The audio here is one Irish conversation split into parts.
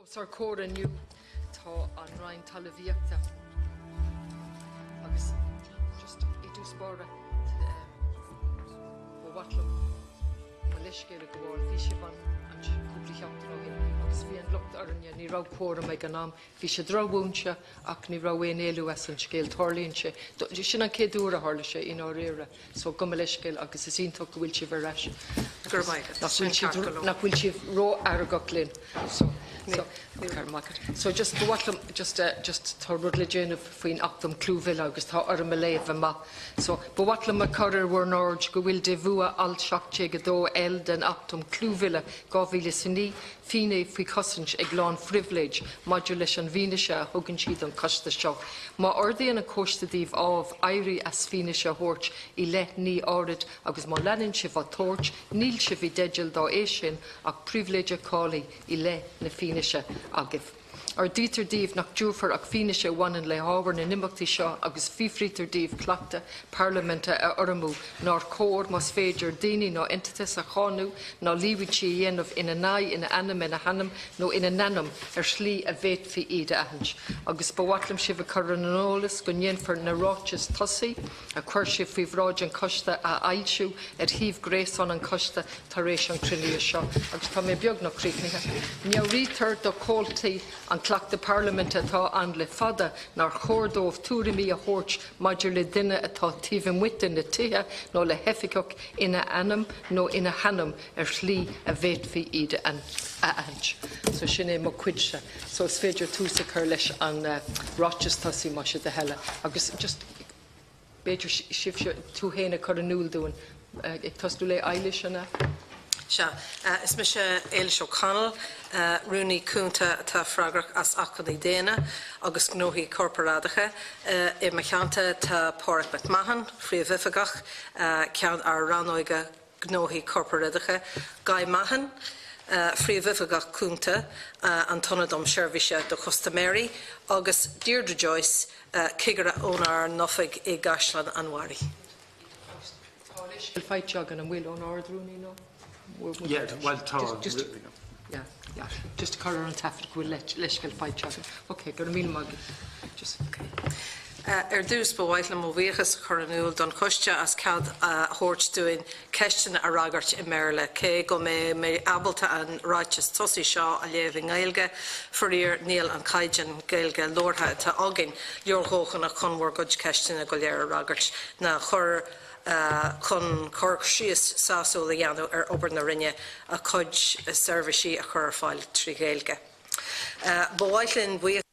Os ár gcomhair inniu tá an Roinn Talmhaíochta agus just i dtús báire ba mhaith liom mo leithscéal a ghabháil. Bhí sibh ann cúpla seachtain ó shin agus bhí an locht orainne, ní raibh quóram ag an am. Bhí sé drochmhúinte ach ní raibh aon éalú as an scéal. Tarlaíonn sé. Sin an chéad uair a tharla sé i ndáiríre. So gabh mo leithscéal agus is iontach go bhfuil sibh ar ais. Go raibh maith agat. Nach bhfuil sibh, nach bhfuil sibh ró-fheargach linn. So, so, go raibh maith agat. So just, ba mhaith liom just, just tá rud le déanamh faoin Acht um Clúmhilleadh agus tá orm a léamh amach. So, ba mhaith liom a chur ar bhur n-aird go bhfuil de bhua Alt 17 2 L den Acht um Clúmhilleadh 2009 finné faoi chosaint ag lánphribhléid maidir leis an bhfianaise a thugann siad don choiste seo. Má ordaíonn an Coiste daoibh, ámh, éirí as fianaise a thabhairt i leith ní áirid agus má leanann sibh á tabhairt, níl sibh i dteideal dá éis sin ach pribhléide cáilí i leith na fianaise agaibh. Ordaítear daoibh nach dtabharfar ach fianaise a bhaineann le hábhar na n-imeachtaí seo agus fiafraítear daoibh cleachtadh parlaiminte a urramú nár chóir, más féidir, daoine ná eintitis a cháineadh ná líomhaintí a dhéanamh ina n-aghaidh, ina ainm, ina hainm nó ina n-ainm ar shlí a bhféadfaí iad a aithint. Agus ba mhaith liom sibh a chur ar an eolas go ndéanfar na ráitis tosaigh a chuir sibh faoi bhráid an Choiste a fhoilsiú ar shuíomh gréasáin an Choiste tar éis an chruinnithe seo. Agus tá mé beagnach críochnaithe. Meabhraítear do chomhaltaí an cleachtadh parlaiminte atá ann le fada nár chóir dóibh tuairimí a thabhairt maidir le duine atá taobh amuigh de na Tithe nó le hoifigeach ina ainm nó ina hainm ar shlí a bhféadfaí iad a aithint. So sin é mo chuidse. So is féidir tús a chur leis an ráiteas tosaigh más é do thoil. Agus just b'fhéidir sibhse, tú féin a chur in iúl dúinn, ag tosnú le Eilish, an ea? Sea. Is mise Eilish O'Connell, Rúnaí Cúnta atá freagrach as Acmhainní Daonna agus Gnóthaí Corparáideacha. I mo theannta tá Páraic McMahon, Phríomhoifigeach, Ceann ár Rannóige Gnóthaí Corparáideacha, Guy Mahon, Phríomhoifigeach Cúnta, an tIonad um Sheirbhíse do Chustaiméirí, agus Deirdre Joyce, Cigire ónár n-oifig i gCaisleán an Bharraigh. Tá leithscéal faighte againn, an bhfuil, ón Ard-Rúnaí nó? Yeah, bhuel tá. Just, yeah, yeah, just a chur ar an taifead go bhfuil leithscéal faighte againn. Ok, go raibh míle maith agat. Just, ok. Ar dtús, ba mhaith liom mo bhuíochas a chur in iúl don choiste as cead a thabhairt dúinn ceisteanna a fhreagairt i mBéarla. Cé go mbeidh mé ábalta an ráiteas tosaigh seo a léamh i nGaeilge, faraor níl an caighdeán Gaeilge labhartha atá againn leordhóthanach chun bhur gcuid ceisteanna go léir a fhreagairt ná chur chun cur síos sásúil a dhéanamh ar obair na Roinne a cuid seirbhísí a chur ar fáil trí Ghaeilge. Ba mhaith linn buíochas.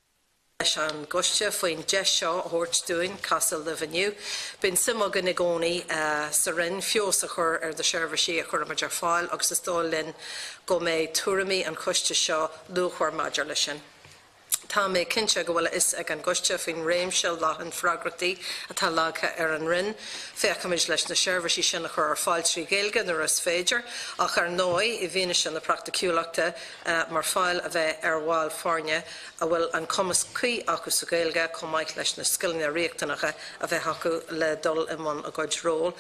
leis an gcoiste faoin deis seo a thabhairt dúinn casadh libh inniu. Bíonn suim againn i gcónaí sa Roinn feabhas a chur ar na seirbhísí a chuirimid ar fáil agus is dóigh linn go mbeidh tuairimí an choiste seo luachmhar maidir leis sin. Tá mé cinnte go bhfuil a fhios ag an gcoiste faoin réimse leathan freagrachtaí atá leagtha ar an Roinn. Féachaimid leis na seirbhísí sin a chur ar fáil trí Ghaeilge nuair is féidir, ach ar ndóigh, i bhfianaise na praiticiúlachta, mar fáil a bheith ar bhaill foirne a bhfuil an cumas cuí acu sa Ghaeilge chomh maith leis na scileanna riachtanacha a bheith acu le dul i mbun a gcuid ról.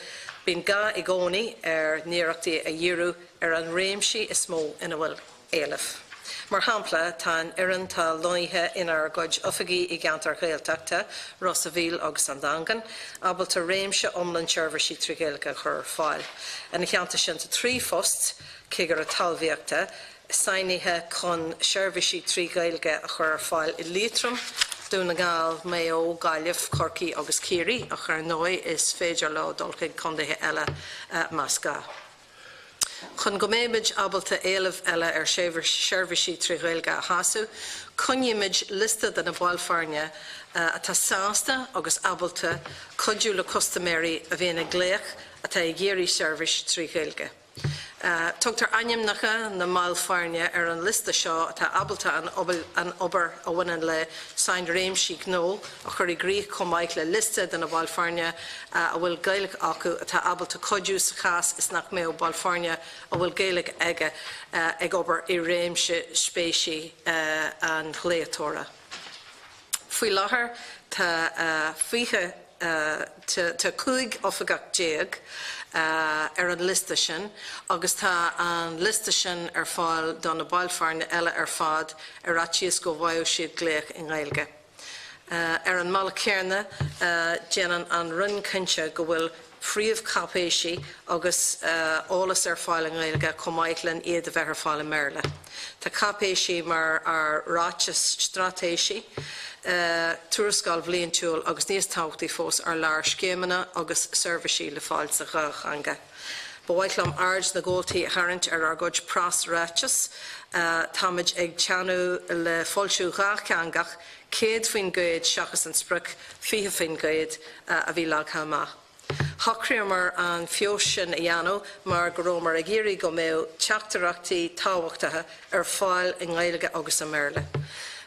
Bíonn gá i gcónaí ár n-iarrachtaí a dhíriú ar an réimsí is mó ina bhfuil éileamh. Mar shampla, tá an fhoireann atá lonnaithe inár gcuid oifigí i gceantair Ghaeltachta, Ros a' Mhíl agus an Daingean, ábalta réimse iomlán seirbhísí trí Ghaeilge a chur ar fáil. Ina theannta sin, tá 3 phost Cigire Talmhaíochta, sainithe chun seirbhísí trí Ghaeilge a chur ar fáil i Liatroim, Dún na nGall, Maigh Eo, Gaillimh, Corcaigh agus Ciarraí, ach ar ndóigh is féidir leo dul chuig contaetha eile más gá. Chun go mbeimid ábalta éileamh eile ar sheirbhísí trí Ghaeilge a shásamh, coinnímid liosta de na baill foirne atá sásta agus ábalta cuidiú le custaiméirí a bhíonn ag glaoch atá ag iarraidh seirbhís trí Ghaeilge. Tugtar ainmneacha na mball foirne ar an liosta seo atá ábalta an obair a bhaineann le sainréimsí gnó a chur i gcrích chomh maith le liosta de na baill foirne a bhfuil Gaeilge acu atá ábalta cuidiú sa chás is nach mbeadh ball foirne a bhfuil Gaeilge aige ag obair i réimse spéise an ghlaotóra. Faoi láthair tá 20 tá 15 oifigeach. ar an liosta sin agus tá an liosta sin ar fáil do na baill foirne eile ar fad ar fhaitíos go bhfaigheadh siad glaoch i nGaeilge. Ar an mbealach céanna, déanann an Roinn cinnte go bhfuil príomhcháipéisí agus eolas ar fáil i nGaeilge chomh maith len iad a bheith ar fáil i mBéarla. Tá cáipéisí mar ár ráiteas straitéise, tuarascáil bhliantúil agus níos tábhachtaí fós ár leabhar scéimeanna agus seirbhísí le fáil sa dhá theanga. Ba mhaith liom aird na gcomhaltaí a tharraingt ar ár gcuid preasráiteas. Táimid ag teannadh le foilsiú dhátheangach 100% seachas an sprioc 20% a bhí leagtha amach. Shocraíomar an feabhas sin a dhéanamh mar go rabhamar ag iarraidh go mbeadh teachtaireachtaí tábhachtacha ar fáil i nGaeilge agus i mBéarla.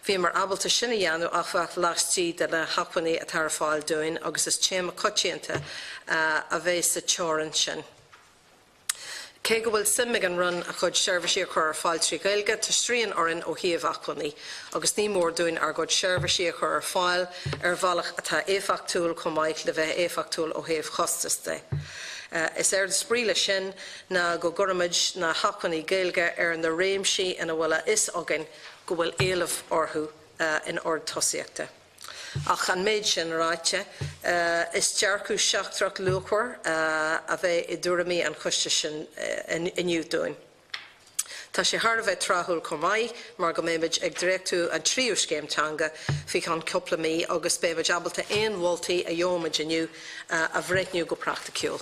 Bhíomar ábalta sin a dhéanamh áfach laistigh de na hacmhainní atá ar fáil dúinn agus is téama coitianta a bheidh sa teorainn sin. Cé go bhfuil suim ag an Roinn a chuid seirbhísí a chur ar fáil trí Ghaeilge, tá srian orainn ó thaobh acmhainní agus ní mór dúinn ár gcuid seirbhísí a chur ar fáil ar bhealach atá éifeachtúil chomh maith le bheith éifeachtúil ó thaobh chostas de. Is éard is brí leis sin ná go gcuirimid na hacmhainní Gaeilge ar na réimsí ina bhfuil a fhios againn go bhfuil éileamh orthu in ord tosaíochta. Ach an méid sin ráite, is dearcadh seachtrach luachmhar a bheidh i dtuairimí an choiste sin inniu dúinn. Tá sé thar a bheith tráthúil chomh maith mar go mbeimid ag dréachtú an tríú scéim teanga faoi cheann cúpla mí agus beimid ábalta aon mholtaí a gheobhaimid inniu a bhreithniú go praiticiúil.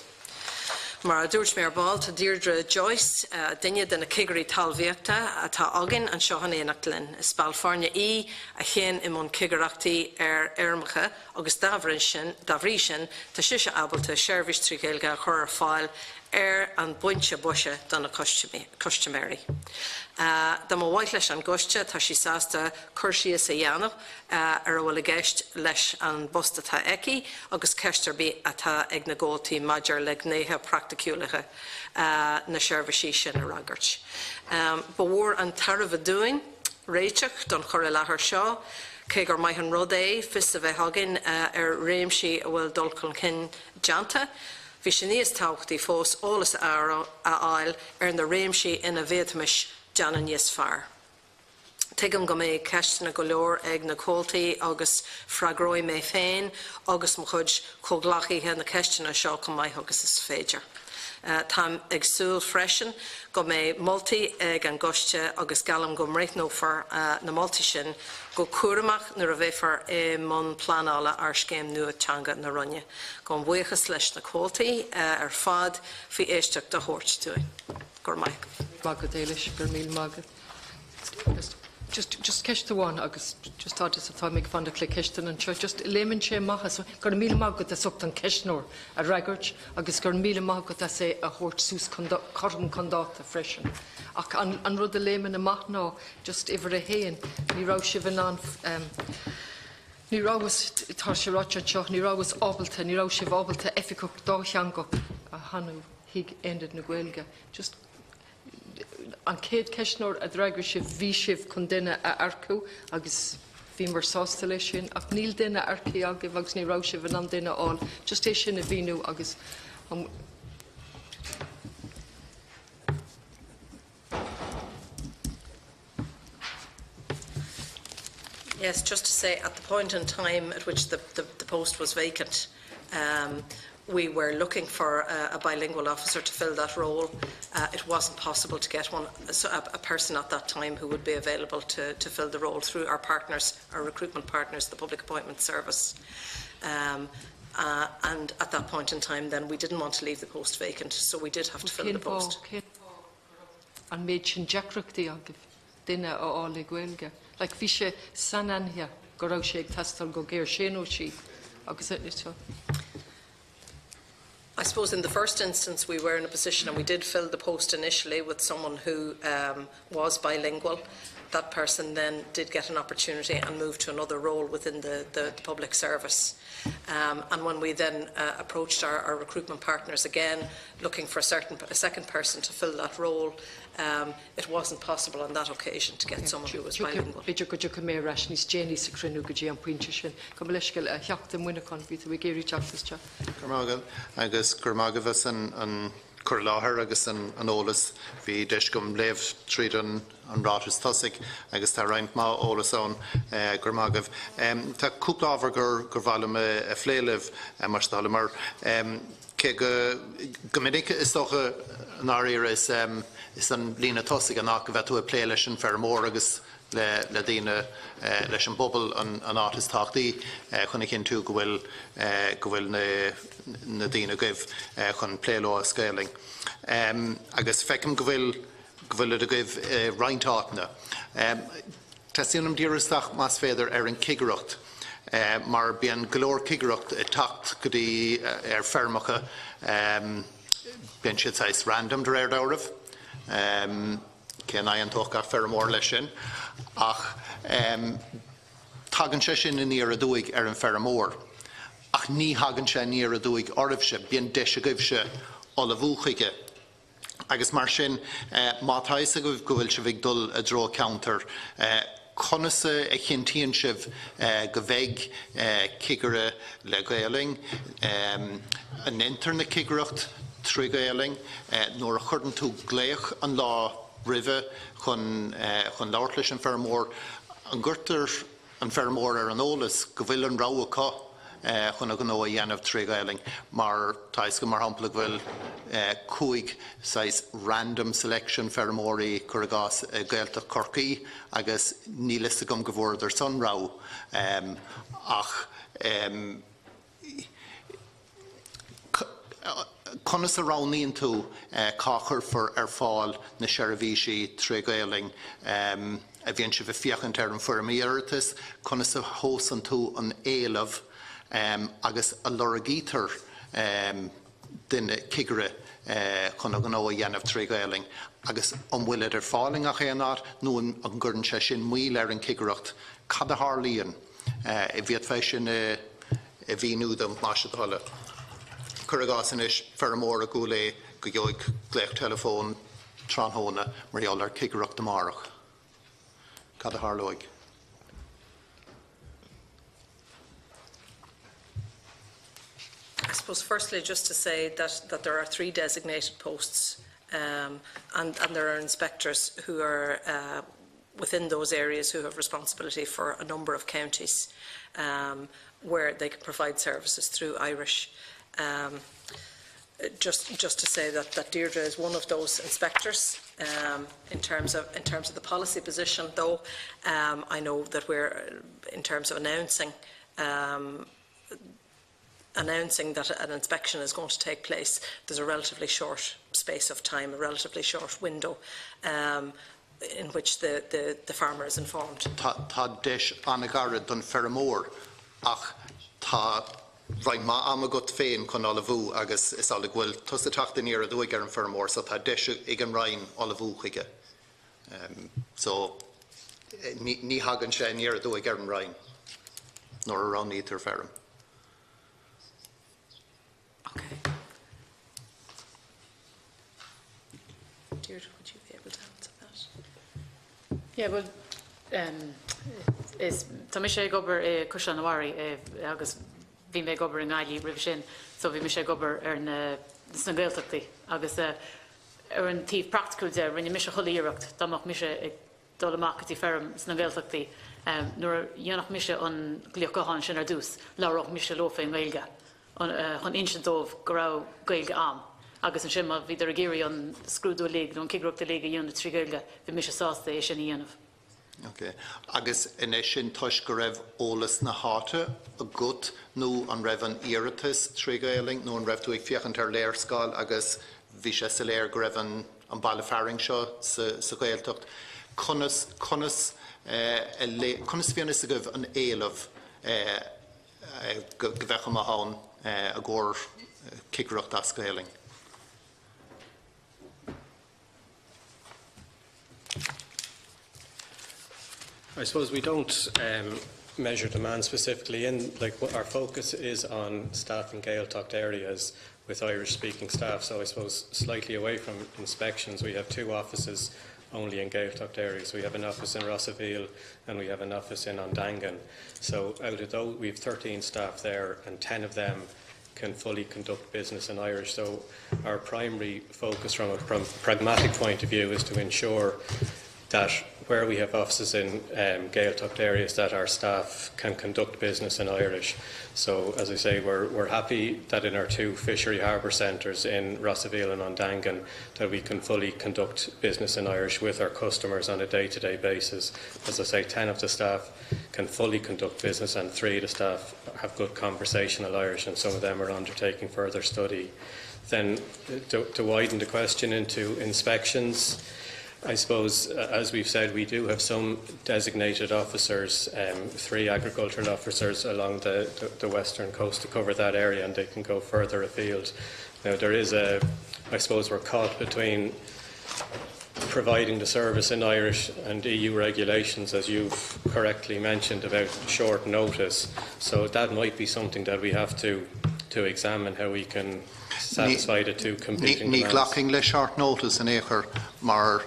Mar a dúirt mé ar ball, tá Deirdre Joyce, duine de na cigirí talmhaíochta atá againn anseo in éineacht linn. Is ball foirne í a théann i mbun cigireachtaí ar fheirmeacha agus dá bhrí sin, dá bhrí sin, tá sise ábalta seirbhís trí Ghaeilge a chur ar fáil ar an bpointe boise do na custaiméirí. Dá mba mhaith leis an gcoiste, tá sí sásta cur síos a dhéanamh ar a bhfuil i gceist leis an bpost atá aici agus ceist ar bith atá ag na gcomhaltaí maidir le gnéithe praiticiúla na seirbhísí sin a fhreagairt. Ba mhór an tairbhe dúinn réiteach don chur i láthair seo, cé gur maith an rud é fios a bheith againn ar réimsí a bhfuil dul chun cinn déanta. Bhí sé níos tábhachtaí fós eolas a fháil ar na réimsí ina bhféadfaimis déanamh níos fearr. Tuigim go mbeidh ceisteanna go leor ag na comhaltaí agus freagróidh mé féin agus mo chuid comhghleacaithe na ceisteanna seo chomh maith agus is féidir. Táim ag súil freisin go mbeidh moltaí ag an gcoiste agus geallaim go mbreithneofar na moltaí sin go cúramach nuair a bheifear i mbun pleanála ár Scéim nua Teanga na Roinne. Gabhaim buíochas leis na comhaltaí ar fad faoi éisteacht a thabhairt dúinn. Go raibh maith agaibh. Maith agat, Éilis. Go raibh míle maith agat. Just, just ceist amháin agus just fad is atá mé ag fanacht le ceisteanna anseo, just léimeann sé amach as, go raibh míle maith agat as ucht an ceistneoir a fhreagairt agus go raibh míle maith agat as é a thabhairt suas cothrom chun dáta freisin. Ach an, an rud a léimeann amach ná just uimhir a haon, ní raibh sibh in ann ní rabhas, tá sé ráite anseo, ní rabhas ábalta, ní raibh sibh ábalta oifigeach dátheangach a shannadh chuig Aonad na Gaeilge. Just an chéad cheistneoir a d'fhreagair sibh, bhí sibh chun duine a earcú agus bhíomar sásta leis sin, ach níl duine earcaithe agaibh agus ní raibh sibh in ann duine a fháil. Just é sin a mhíniú agus an. Yes, just to say, at the point in time at which the, the, the post was vacant, um, we were looking for a, a bilingual officer to fill that role. Uh, it wasn't possible to get one, so a, a person at that time who would be available to, to fill the role through our partners, our recruitment partners, the Public Appointment Service. Um, uh, and at that point in time, then we didn't want to leave the post vacant, so we did have to fill the post. An méid sin deacrachtaí agaibh duine a fháil le Gaeilge. Like bhí sé sainaithne go raibh sé ag teastáil go géar sé nó sí agus so. I suppose in the first instance we were in a position and we did fill the post initially with someone who um, was bilingual. That person then did get an opportunity and moved to another role within the, the, the public service. Um, and when we then uh, approached our, our recruitment partners again, looking for a certain a second person to fill that role, um, it wasn't possible on that occasion to get someone who was bilingual. B'fhéidir go dtiocfaidh mé ar ais níos déanaí sa chruinniú go dtí an pointe sin. Gabh mo leithscéal, a Theachta Muineacháin, bhí tú ag iarraidh teacht isteach. Go raibh maith agat agus go raibh maith agaibh as an cur i láthair agus an eolas. Bhí deis agam léamh tríd an ráiteas tosaigh agus tá roinnt mhaith eolas ann. Go raibh maith agaibh. Tá cúpla ábhar gur mhaith liom a phlé libh, más toil, mar cé go go minic is dócha i ndáiríre is is an líne tosaigh an áit go bhfuil tú ag plé leis an feirmeoir agus le le daoine leis an bpobal an an áit is tábhachtaí chun a chinntiú go bhfuil go bhfuil na na daoine agaibh chun plé leo as Gaelainn. Agus feicim go bhfuil go bhfuil agaibh i roinnt áiteanna. Teastaíonn uaim díriú isteach más féidir ar an cigireacht mar bíonn go leor cigireacht ag teacht go dtí ar feirmeacha bíonn siad saghas random de réir dealraimh. Cé nach n-aontódh gach feirmeoir leis sin ach tagann sé sin aniar aduaidh ar an feirmeoir ach ní thagann sé aniar aduaidh oraibhse, bíonn deis agaibhse ullmhú chuige. Agus mar sin, má tá fhios agaibh go bhfuil sibh ag dul i dtreo ceantair, conas a chinntíonn sibh go mbeidh cigire le Gaolainn? An ndéantar na cigireacht trí Ghaolainn? Nuair a chuireann tú glaoch an lá roimhe chun chun labhairt leis an feirmeoir, an gcuirtear an feirmeoir ar an eolas go bhfuil an rogha acu chun a ghnó a dhéanamh trí Ghaelainn mar tá fhios agam mar shampla go bhfuil 5 saghas random selection feirmeoirí cuir i gcás i Gaeltacht Chorcaí agus níl fhios agam go bhfuaireadar san rogha ach Conas a roghnaíonn tú cá chuirfear ar fáil na seirbhísí tré Ghaelainn? A bhíonn sibh ag féachaint ar an foirm iarratais, conas a thomhasann tú an éileamh agus a lorgaítear duine, cigire chun a ghnó a dhéanamh tré Ghaelainn agus an bhfuilid ar fáil i ngach aon áit nó an gcuireann sé sin moill ar an chigireacht? Cad a tharlaíonn? An bhféadfá é sin a mhíniú dom, más é do thoil. Cuir i gcás anois, feirmeoir i gCúil Aodha go gheobhaidh glaoch teileafóin tráthnóna mar gheall ar chigireacht amárach. Cad a tharlóidh? I suppose firstly just to say that, that there are three designated posts um, and, and there are inspectors who are uh, within those areas who have responsibility for a number of counties um, where they can provide services through Irish. Um, just just to say that that Deirdre is one of those inspectors um, in terms of in terms of the policy position though um, I know that we're in terms of announcing um, announcing that an inspection is going to take place there's a relatively short space of time a relatively short window um, in which the, the, the farmer is informed. Tá, tá deis an-ghairid don feirmeoir ach tá roinnt mhaith ama agat féin chun ullmhú agus is amhlaidh go bhfuil tusa ag teacht aniar aduaidh ar an feirmeoir so tá deis ag an Roinn ullmhú chuige. Um, so ní, ní thagann sé aniar aduaidh ar an Roinn nuair a roghnaítear feirm. Okay. Deirdre, would you be able to answer that? Yeah, well, um, is tá mise ag obair i Caisleán an Bharraigh agus bhí mé ag obair i nGaillimh roimhe sin, so bhí mise ag obair ar na sna Gaeltachtaí agus uh, ar an taobh praiticiúil de rinne mise chuile iarracht dá mbeadh mise ag dul amach go dtí feirm sna Gaeltachtaí um, nuair a dhéanfadh mise an glaoch gutháin sin ar dtús, labhródh mise leo fén nGaeilge chun insint dóibh go raibh Gaeilge a'm agus ansin má bhíodar ag iarraidh an scrúdú uilig nó an cigireacht uilig a dhéanamh trí Ghaeilge, bhí mise sásta é sin a dhéanamh. Ok. Agus an é sin toisc go raibh eolas na háite agat nó an raibh an iarratas trí Ghaelainn nó an raibh tú ag féachaint ar léarscáil agus bhí sé soiléir go raibh an an baile fearainn seo sa sa Ghaeltacht? Conas conas a conas a bhíonn fhios agaibh an éileamh go bheadh amuigh ann i gcomhair cigireacht as Gaelainn? I suppose we don't um, measure demand specifically in like our focus is on staff in Gaeltacht areas with Irish speaking staff so I suppose slightly away from inspections we have two offices only in Gaeltacht areas. We have an office in Rossaville and we have an office in Ondangan. So out of those, we have 13 staff there and 10 of them can fully conduct business in Irish. So our primary focus from a from pragmatic point of view is to ensure that where we have offices in um, Gaeltacht areas that our staff can conduct business in Irish. So as I say, we're, we're happy that in our two fishery harbour centres in Rossaville and Ondangan that we can fully conduct business in Irish with our customers on a day-to-day -day basis. As I say, 10 of the staff can fully conduct business and three of the staff have good conversational Irish and some of them are undertaking further study. Then to, to widen the question into inspections, I suppose, uh, as we've said, we do have some designated officers, um, three agricultural officers along the, the, the western coast to cover that area, and they can go further afield. Now, there is a, I suppose we're caught between providing the service in Irish and EU regulations, as you've correctly mentioned, about short notice. So that might be something that we have to, to examine how we can satisfy the two competing Ní demands. ghlacfainn le short notice in aon chor mar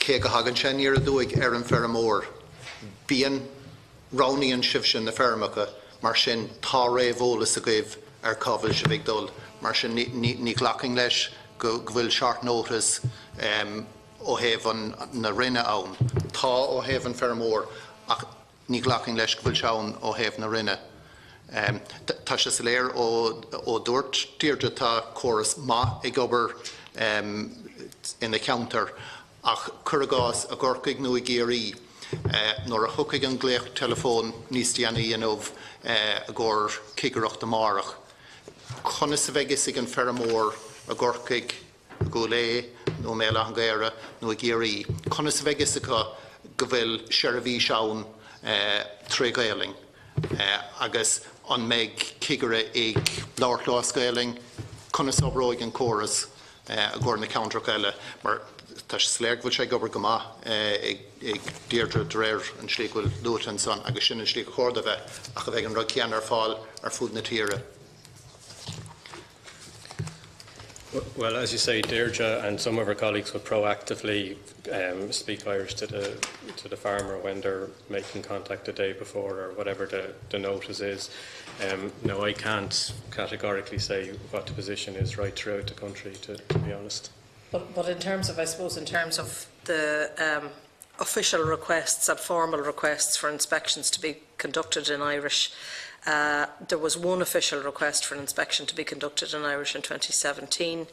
cé go dtagann sé aniar aduaidh ar an bhfeirmeoir, bíonn, roghnaíonn sibhse na feirmeacha, mar sin tá réamheolas agaibh ar cá bhfuil sibh ag dul. Mar sin ní ghlacfainn leis go bhfuil short notice ó thaobh na Roinne ann. Tá ó thaobh an feirmeoir ach ní ghlacfainn leis go bhfuil sé ann ó thaobh na Roinne. Tá sé soiléir ó dúirt Deirdre tá córas maith ag obair ina ceantar ach cuir i gcás i gCorcaigh nó i gCiarraí nuair a thiocfaidh an glaoch teileafóin níos déanaí inniu i gcomhair cigireacht amárach, conas a bheidh fhios ag an feirmeoir i gCorcaigh, i gCúil Aodha nó i mBéal Átha an Ghaorthaidh nó i gCiarraí, conas a bheidh fhios acu go bhfuil seirbhís ann tré Ghaelainn agus an mbeidh cigire ag labhairt leo as Gaelainn, conas a oibreoidh an córas i gcomhair na ceantracha eile mar tá sé soiléir go bhfuil sé ag obair go maith ag Deirdre de réir an tslí go bhfuil luaite ansan agus sin an slí gur chóir dó bheith ach a bheidh an rud céanna ar fáil ar fud na tíre. Well, as you say, Deirdre and some of her colleagues would proactively um, speak Irish to the to the farmer when they're making contact the day before or whatever the, the notice is. Um, no, I can't categorically say what the position is right throughout the country, to, to be honest. But, but in terms of, I suppose, in terms of the um, official requests and formal requests for inspections to be conducted in Irish, uh, there was one official request for an inspection to be conducted in Irish in 2017.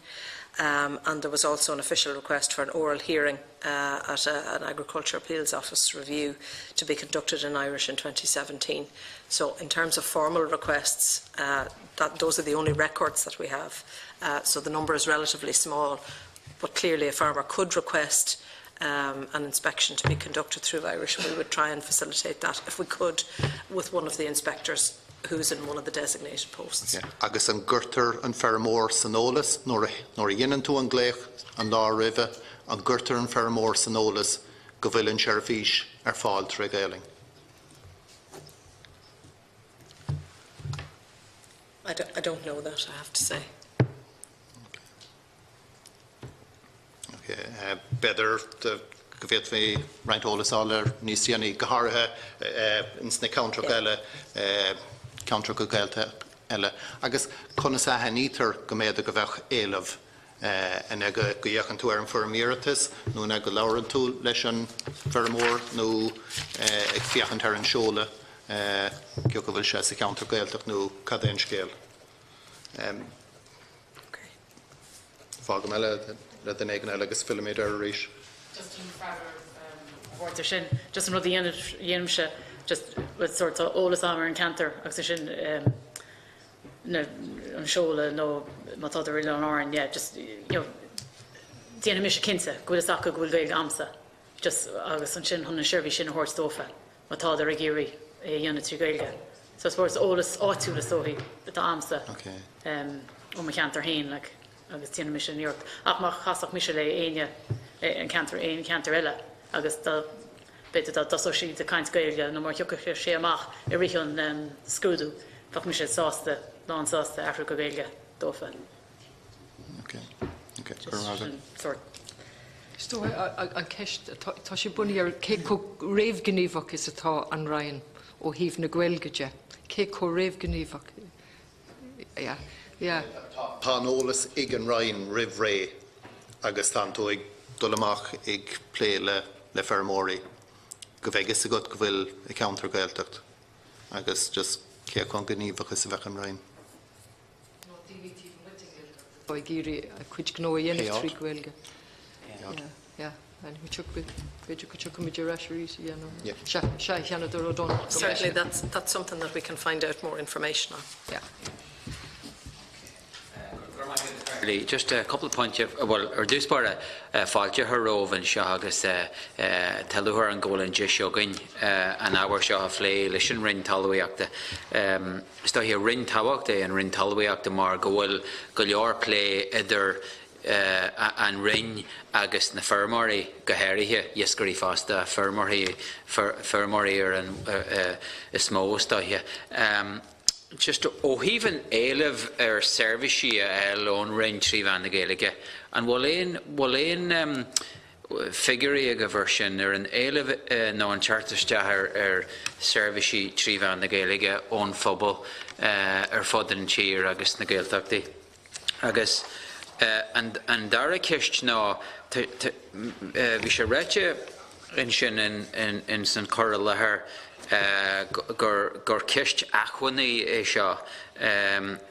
Um, and there was also an official request for an oral hearing uh, at a, an Agriculture Appeals Office review to be conducted in Irish in 2017. So in terms of formal requests, uh, that, those are the only records that we have. Uh, so the number is relatively small, but clearly a farmer could request um, an inspection to be conducted through Irish. We would try and facilitate that if we could with one of the inspectors who's in one of the designated posts. Yeah. Agus an gcuirtear an feirmeoir san eolas nuair a dhéanann tú an glaoch an lá roimhe, an gcuirtear an feirmeoir san eolas go bhfuil an seirbhís ar fáil tré Ghaelainn? I don't, I don't know that, I have to say. Okay. B'fhéidir go bhféadfaí roinnt eolas a fháil air níos déanaí, go háirithe ins na ceantracha eile, ceantracha Gaeltachta eile. Agus conas a aithnítear go mb'fhéidir go bheadh éileamh? An é go bhféachann tú ar an bhfoirm iarratais nó an é go labhrann tú leis an bhfeirmeoir nó ag féachaint ar an seoladh cé acu bhfuil sé sa cheantar Gaeltacht nó cad é an scéal? Fágfaidh mé le duine éigin eile agus fillfimid air arís. Just chun freagra a thabhairt ar sin, just an rud a dhéanaimse, just with sort of eolas agam ar an ceantar agus ansin na, an seoladh nó má tá ar Oileáin Árann, yeah, just, you know, déanfaidh mise cinnte go bhfuil fhios acu go bhfuil Gaeilge a'msa, just agus ansin chun an seirbhís sin a thabhairt dófa. má tádar ag iarraidh é a dhéanamh trí Ghaeilge. So I suppose eolas áitiúil is dóichí atá a'msa ó mo cheantar féin like agus déanfaidh mise an iarracht. Ach má chasfadh mise le éinne an ceantar, aon cheantar eile agus dá B'fhéidir dá dtosódh siad ag caint Gaeilge nó má thiocfadh sé amach i rith an scrúdú, bheadh mise sásta, lán sásta athrú go Gaeilge dófa. Ok, ok, go raibh maith agat. Sin sórt. Is dóigh an ceist, tá sé bunaithe ar cé chomh réamhghníomhach is atá an Roinn ó thaobh na Gaeilge de. Cé chomh réamhghníomhach? Yeah, yeah. Tá an eolas ag an Roinn roimh ré agus tánn tú ag dul amach ag plé le le feirmeoirí go mbeidh fhios agat go bhfuil i ceantar Gaeltacht agus just cé chomh gníomhach is a bheadh an Roinn. Nó daoine taobh amuigh den Ghaeltacht atá ag iarraidh a cuid gnó a dhéanamh trí Ghaeilge. Yeah, yeah. B'fhéidir go dtiocfaimid ar ais arís a dhéanamh. Sea, sea, a Sheanadóir O'Donnell. Certainly, that's, that's something that we can find out more information on. Yeah. Just a couple of points well ar dtús báire fáilte a chur romhaibh anseo agus tá lúcháir orainn go bhfuil an deis againn an ábhar seo a phlé leis an Roinn Talmhaíochta. Is dóiche roinn tábhachtach é an Roinn Talmhaíochta mar go bhfuil go leor plé idir an Roinn agus na feirmeoirí go háirithe, iascairí fosta, feirmeoirí, feirmeoirí ar an is mó is dóiche. Just ó thaobh an éilimh ar seirbhísí a fháil ón Roinn trí mheán na Gaeilge, an bhfuil aon, bhfuil aon figiúirí agaibh ar sin, ar an éileamh nó an teacht isteach ar ar seirbhísí trí mheán na Gaeilge ón phobal ar fud an tír agus sna Gaeltachtaí? Agus an dara ceist ná, bhí sé ráite ansin in san cur i láthair gur ceist acmhainní é seo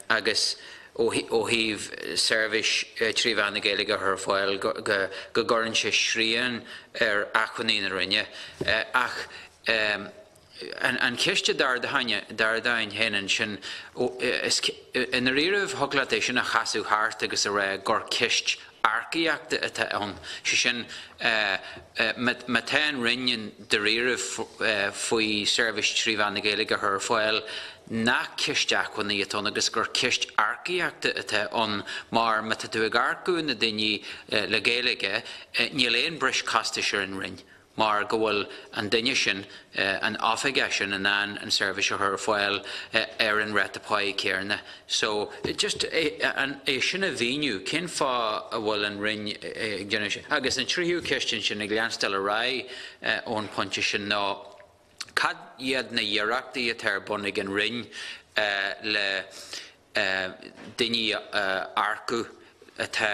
agus ó thaobh seirbhís trí mheán na Gaeilge a chur ar fáil go gcuireann sé srian ar acmhainní na Roinne. Ach An cheist a d'ardaínn féin ansin, is i ndáiríribh thig leat é sin a chasadh thart agus a rá gur ceist earcaíochta atá ann. Sé sin, má tá an Roinn i ndáiríribh faoi seirbhís trí mheán na Gaeilge a chur ar fáil, nach ceist acmhainní atá ann agus gur ceist earcaíochta atá ann mar má tá tú ag earcú na daoine le Gaeilge, níl aon breis costais ar an Roinn. mar go bhfuil an duine sin, an oifigeach sin in ann an seirbhís a chur ar fáil ar an ráta páí céanna. So, just é sin a mhíniú, cén fáth a bhfuil an Roinn ag déanamh sin? Agus an tríú ceist ansin, ag leanstáil ar aghaidh ón phointe sin ná, cad iad na hiarrachtaí atá ar bun ag an Roinn le daoine a earcú atá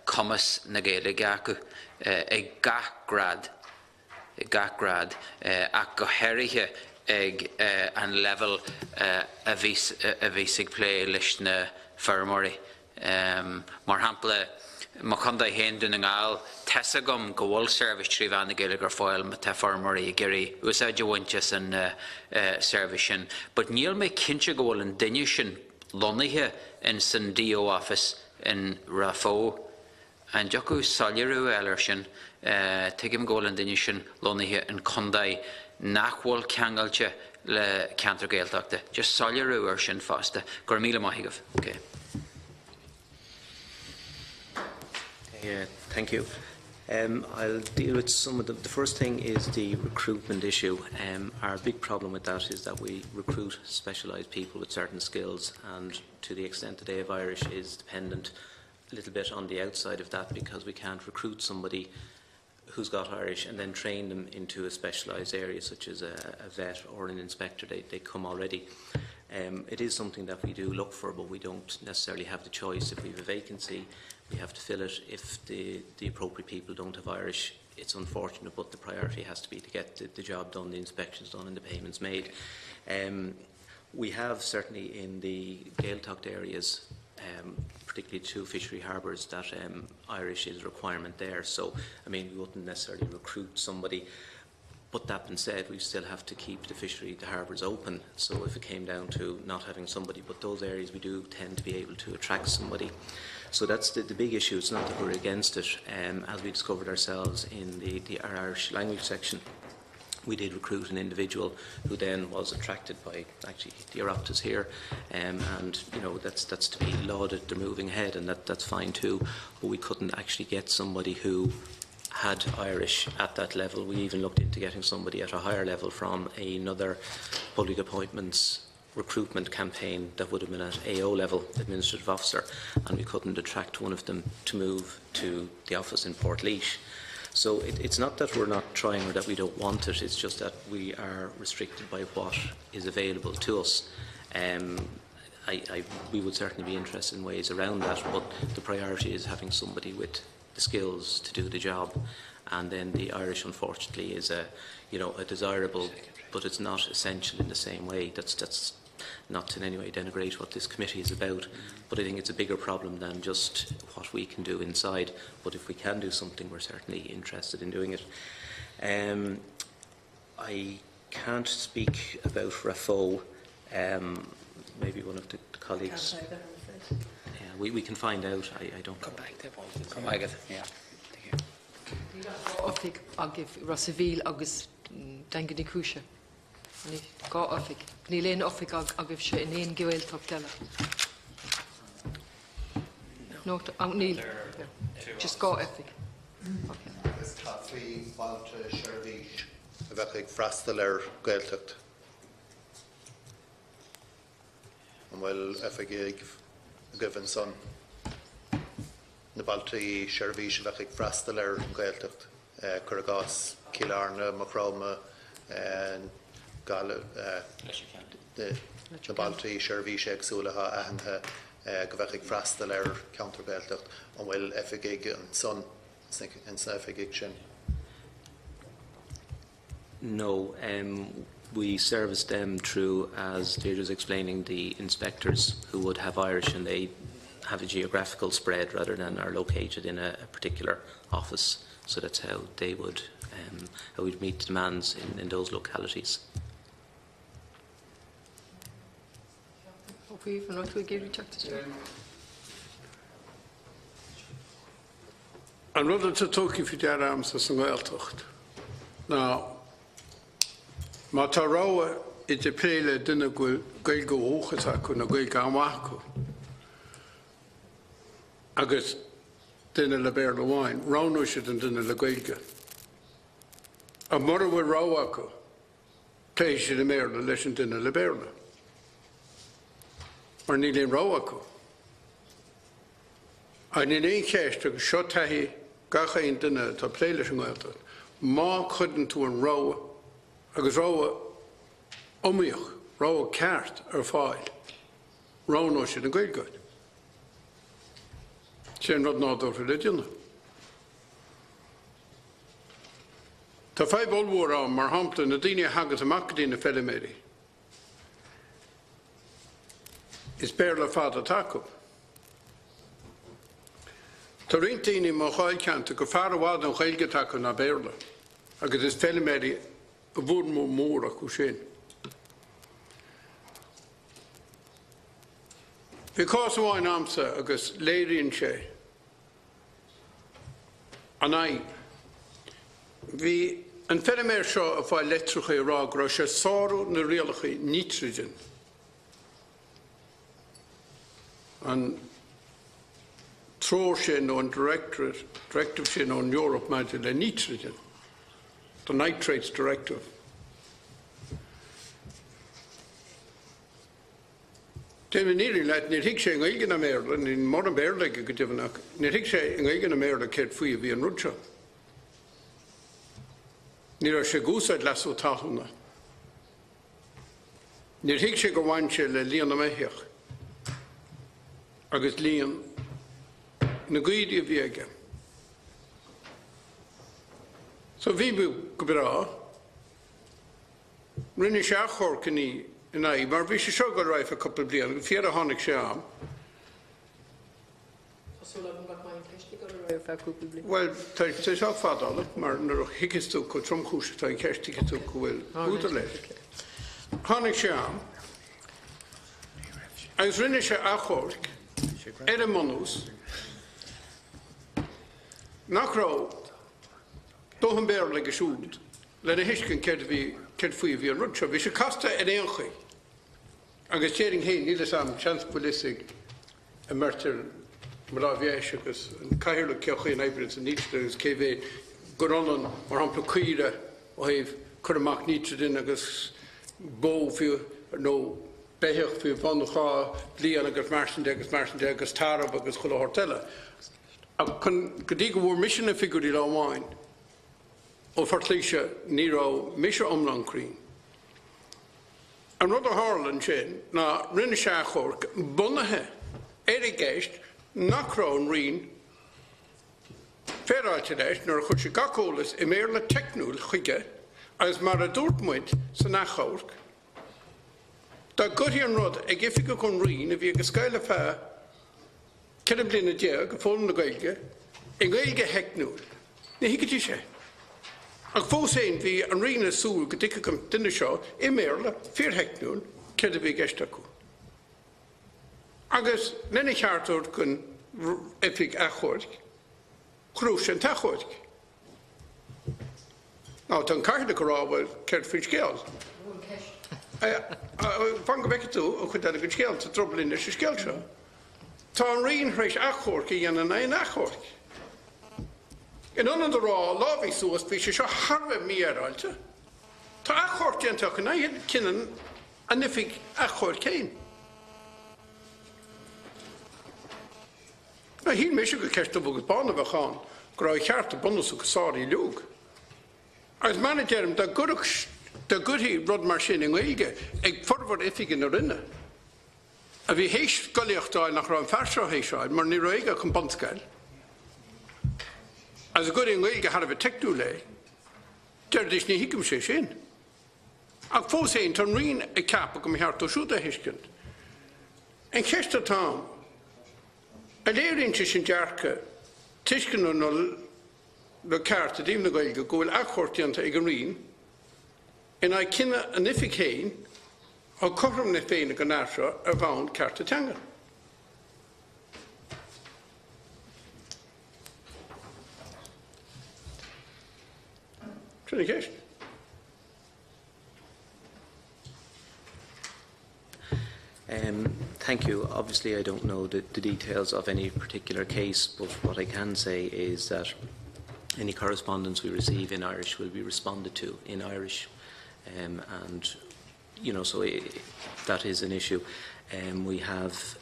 cumas na Gaeilge acu ag gach grád, ag gach grád, ach go háirithe ag an leibhéal a bhíos a bhíos ag plé leis na feirmeoirí. Mar shampla, mo chontae féin, Dún na nGall, tá's agam go bhfuil seirbhís trí mheán na Gaeilge ar fáil má tá feirmeoirí ag iarraidh úsáid a bhaint as an seirbhís sin, but níl mé cinnte go bhfuil an duine sin lonnaithe in san DO office in Ráth Bhoth. An dtiocfadh soiléiriú a fháil air sin? Tuigim go bhfuil an duine sin lonnaithe in contae nach bhfuil ceangailte le ceantar Gaeltachta. Just soiléiriú air sin fosta. Go raibh míle maith agaibh. Okay. Yeah, thank you. Um, I'll deal with some of the... The first thing is the recruitment issue. Um, our big problem with that is that we recruit specialised people with certain skills and to the extent that they have Irish is dependent a little bit on the outside of that because we can't recruit somebody who's got Irish and then train them into a specialised area such as a, a vet or an inspector. They, they come already. Um, it is something that we do look for, but we don't necessarily have the choice. If we have a vacancy, we have to fill it. If the, the appropriate people don't have Irish, it's unfortunate, but the priority has to be to get the, the job done, the inspections done and the payments made. Um, we have certainly in the Gaeltacht areas um, particularly two fishery harbours, that um, Irish is a requirement there. So, I mean, we wouldn't necessarily recruit somebody. But that being said, we still have to keep the fishery, the harbours open. So if it came down to not having somebody, but those areas we do tend to be able to attract somebody. So that's the, the big issue. It's not that we're against it. Um, as we discovered ourselves in the, the Irish language section, we did recruit an individual who then was attracted by actually the Oireachtas here um, and you know that's that's to be lauded they're moving ahead and that that's fine too but we couldn't actually get somebody who had Irish at that level. We even looked into getting somebody at a higher level from another public appointments recruitment campaign that would have been at AO level, administrative officer, and we couldn't attract one of them to move to the office in Portlaoise. So it, it's not that we're not trying or that we don't want it, it's just that we are restricted by what is available to us. Um, I, I, we would certainly be interested in ways around that, but the priority is having somebody with the skills to do the job. And then the Irish, unfortunately, is a, you know, a desirable, but it's not essential in the same way. That's, that's not to in any way denigrate what this committee is about, but I think it's a bigger problem than just what we can do inside. But if we can do something, we're certainly interested in doing it. Um, I can't speak about Raphoe. Um, maybe one of the colleagues. Yeah, we, we can find out. I, I don't. Come back there. Come back. Yeah. Thank you. Oifig agaibh Ros an Mhíl agus Daingean Uí Chúise. Dhá oifig. Níl aon oifig agaibhse in aon Ghaeltacht eile. No, níl. Just dhá oifig. Agus cad faoi bhailte seirbhís a bheadh ag freastal ar Gaeltacht. An bhfuil oifigigh agaibh ansan na bailte seirbhís a bheadh ag freastal ar an Ghaeltacht, cuir i gcás Cill Airne, Maigh Chromtha, na bailte seirbhíse éagsúla atá aitheanta go bheadh ag freastal ar cheantar Gaeltacht, an bhfuil oifigigh ansan, ins na oifigigh sin? No, um, we service them through, as Deirdre was explaining, the inspectors who would have Irish and they have a geographical spread rather than are located in a, a particular office. So that's how they would, um, how we'd meet demands in, in those localities. Okay, an tú ag iarraidh teacht isteach? An rud atá tugtha faoi deara agamsa sa nGaeltacht ná má tá rogha idir plé le duine go bhfuil Gaeilge ó dhúchas acu nó Gaeilge an-mhaith acu agus duine le Béarla amháin, roghnóidh siad an duine le Gaeilge. Ach mura bhfuil rogha acu, pléifidh siad i mBéarla leis an duine le Béarla. Mar níl aon rogha acu. Ach níl aon cheist, agus seo taithí gach aon duine atá ag plé leis an nGaeltacht, má chuireann tú an rogha, agus rogha iomaíoch, rogha ceart ar fáil, roghnóidh siad an Ghaeilge. Sé an rud nádúrtha le déanamh. Tá fadhb ollmhór ann, mar shampla, na daoine a thagas amach go dtí na feiliméirí. Is Béarla fada atá acu. Tá roinnt daoine i mo dháilcheantar gur fearr i bhfad an Ghaeilge atá acu ná Béarla, agus is feiliméirí a bhformhór mór acu sin. Bhí cás amháin a'msa agus léiríonn sé an fhadhb. Bhí an feiliméar seo ag fáil leitreacha ag rá go raibh sé ag sárú na rialacha nítrigin. An treoir sin nó an directorate, directive sin ón Eoraip maidir le nítrigin, the Nitrates Directive. Déanfaidh an fhírinne leat, níor thuig sé i nGaeilge ná i mBéarla, níl mórán Béarla aige go deimhin ach níor thuig sé i nGaeilge ná i mBéarla céard faoi a bhí an rud seo. Ní raibh sé ag úsáid leasú talúna. Níor thuig sé gur bhain sé le líon na mbeithíoch agus líon na gcaoirigh a bhí aige. So bhí go breá. Rinne sé achomharc ina aghaidh mar bhí sé seo ag dul ar aghaidh feadh cúpla bliain agus faoi dheireadh tháinig sé am. Tá súil agam nach mbeidh an cheist ag dul ar aghaidh ar feadh cúpla bliain. Bhuel, tá sé seo fadálach mar nuair a thuigeas tú chomh tromchúiseach atá an cheist tuigfidh tú go bhfuil údar leis. Tháinig sé am agus rinne sé achomharc ar an mbunús nach raibh dóthain Béarla aige siúd lena thuiscint céard a bhí, céard faoi a bhí an rud seo. Bhí sé casta ar aon chaoi. Agus déarfainn féin, níl fhios a'm, seans go bhfuil fhios ag an mbeirt ar mo láimh dheis agus an cathaoirleach cén chaoi a n-oibríonn an nítrigin agus cé mhéad, gur ionann, mar shampla, caoire ó thaobh cur amach nítrigine agus bó fiú nó beithíoch faoi bhun 2 bhliain agus mar sin de agus mar sin de agus tarbh agus chuile shórt eile. Ach chun, go dtí go bhfuair mise na figiúirí lá amháin ó Phort Laoise ní raibh mise iomlán cruinn. An rud a tharla ansin ná rinne sé achomharc bunaithe ar an gceist nach raibh an Roinn féaráilte leis nuair a chuir sé gach eolas i mBéarla teicniúil chuige agus mar a dúirt muid san achomharc, dá gcuirfí an rud ag oifigeach ón Roinn a bhí ag an scoil ar feadh 14 bliana ag foghlaim na Gaeilge i nGaeilge theicniúil, ní thuigfidís é. Ach fós féin bhí an Roinn ag súil go dtuigfeadh an duine seo i mBéarla fíortheicniúil céard a bhí i gceist acu. Agus lena cheart a thabhairt don Oifig Achomhairc, ghnóthaigh sé an t-achomharc. Now, tá an Cathaoirleach ag rá, bhuel, céard faoin scéal? Fan go bhfeicfidh tú an chuid eile den scéal, tá druball leis an scéal seo. Tá an Roinn tar éis achomharc a dhéanamh in aghaidh an achomhairc. In ionad a rá, lámhaigh suas, bhí sé seo thar a bheith mífhéaráilte. Tá achomharc déanta acu in aghaidh cinneadh an Oifig Achomhairc féin. Now, shíl mise gur ceist dubh agus bán a bheadh ann, go raibh a chearta bunúsacha sáraithe uilig. Agus mar a deirim, dá gcuirfeadh, dá gcuirfí rud mar sin i nGaeilge ag formhór oifigigh na Roinne, a bhí théis scolaíocht a fháil nach raibh an fear seo théis fháil, mar ní raibh aige ach an bunscoil, agus a gcuirfí i nGaeilge thar a bheith teicniúil é, déarfaidís ní thuigimse é sin. Ach fós féin, tá an Roinn ag ceapadh go mba cheart dó siúd é a thuiscint. An cheist atá ann, an léiríonn sé sin dearcadh tuisceana nó nó ceart i dtaobh na Gaeilge go bhfuil achomharc déanta ag an Roinn in aghaidh cinneadh an oifig féin a thug cothrom na Féinne don fhear seo ar bhonn cearta teanga? Sin an cheist. Um, thank you. Obviously, I don't know the, the details of any particular case, but what I can say is that any correspondence we receive in Irish will be responded to in Irish. Um, and, you know, so it, that is an issue. Um, we have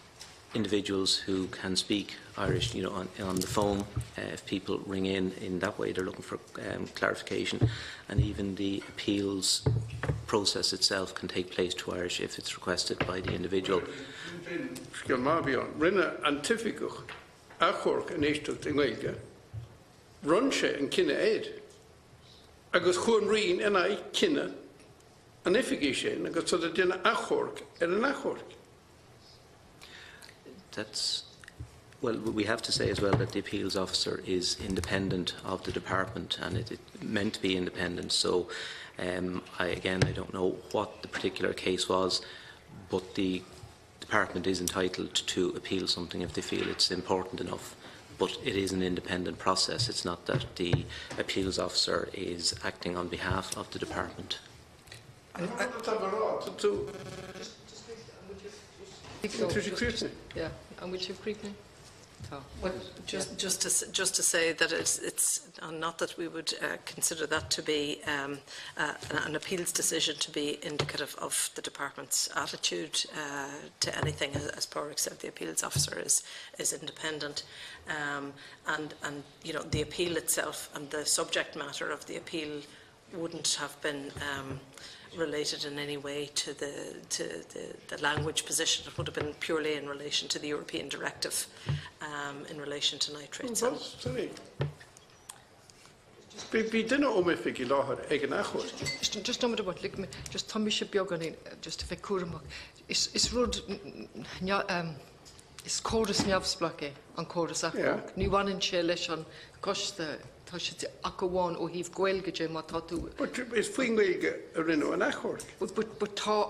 individuals who can speak Irish, you know, on, on the phone. Uh, if people ring in in that way, they're looking for um, clarification. And even the appeals process itself can take place to Irish if it's requested by the individual. Rinne an t-oifigeach achomhairc an éisteacht i nGaeilge, bhronn sé an cinneadh air, agus chuaigh an Roinn in aghaidh cinneadh an oifigigh sin agus tá ag déanamh achomharc ar an achomharc. That's well, we have to say as well that the appeals officer is independent of the department and it, it meant to be independent. So, um, I, again, I don't know what the particular case was, but the department is entitled to appeal something if they feel it's important enough. But it is an independent process. It's not that the appeals officer is acting on behalf of the department. Yeah, an bhfuil sibh críochnaithe? Tá. Well, just, just, to, just to say that it's, it's uh, not that we would uh, consider that to be um, uh, an appeals decision to be indicative of the department's attitude uh, to anything. As, as Pádraig said, the appeals officer is, is independent. Um, and, and, you know, the appeal itself and the subject matter of the appeal wouldn't have been um, related in any way to the to the, the language position. It would have been purely in relation to the European directive um, in relation to nitrates. Well, sorry. Bhí duine ón oifig i láthair ag an achomharc. Just, just nóiméad amháin, lig mé, just tá mise beagáinín, just a bheith cúramach. Is, is rud, um, is córas neamhspleách é an córas achomhairc. Ní bhaineann sé leis an gcoiste, tá sé ach amháin ó thaobh Gaeilge de má tá tú. But is faoin nGaeilge a rinneadh an achomharc. But, but, but tá,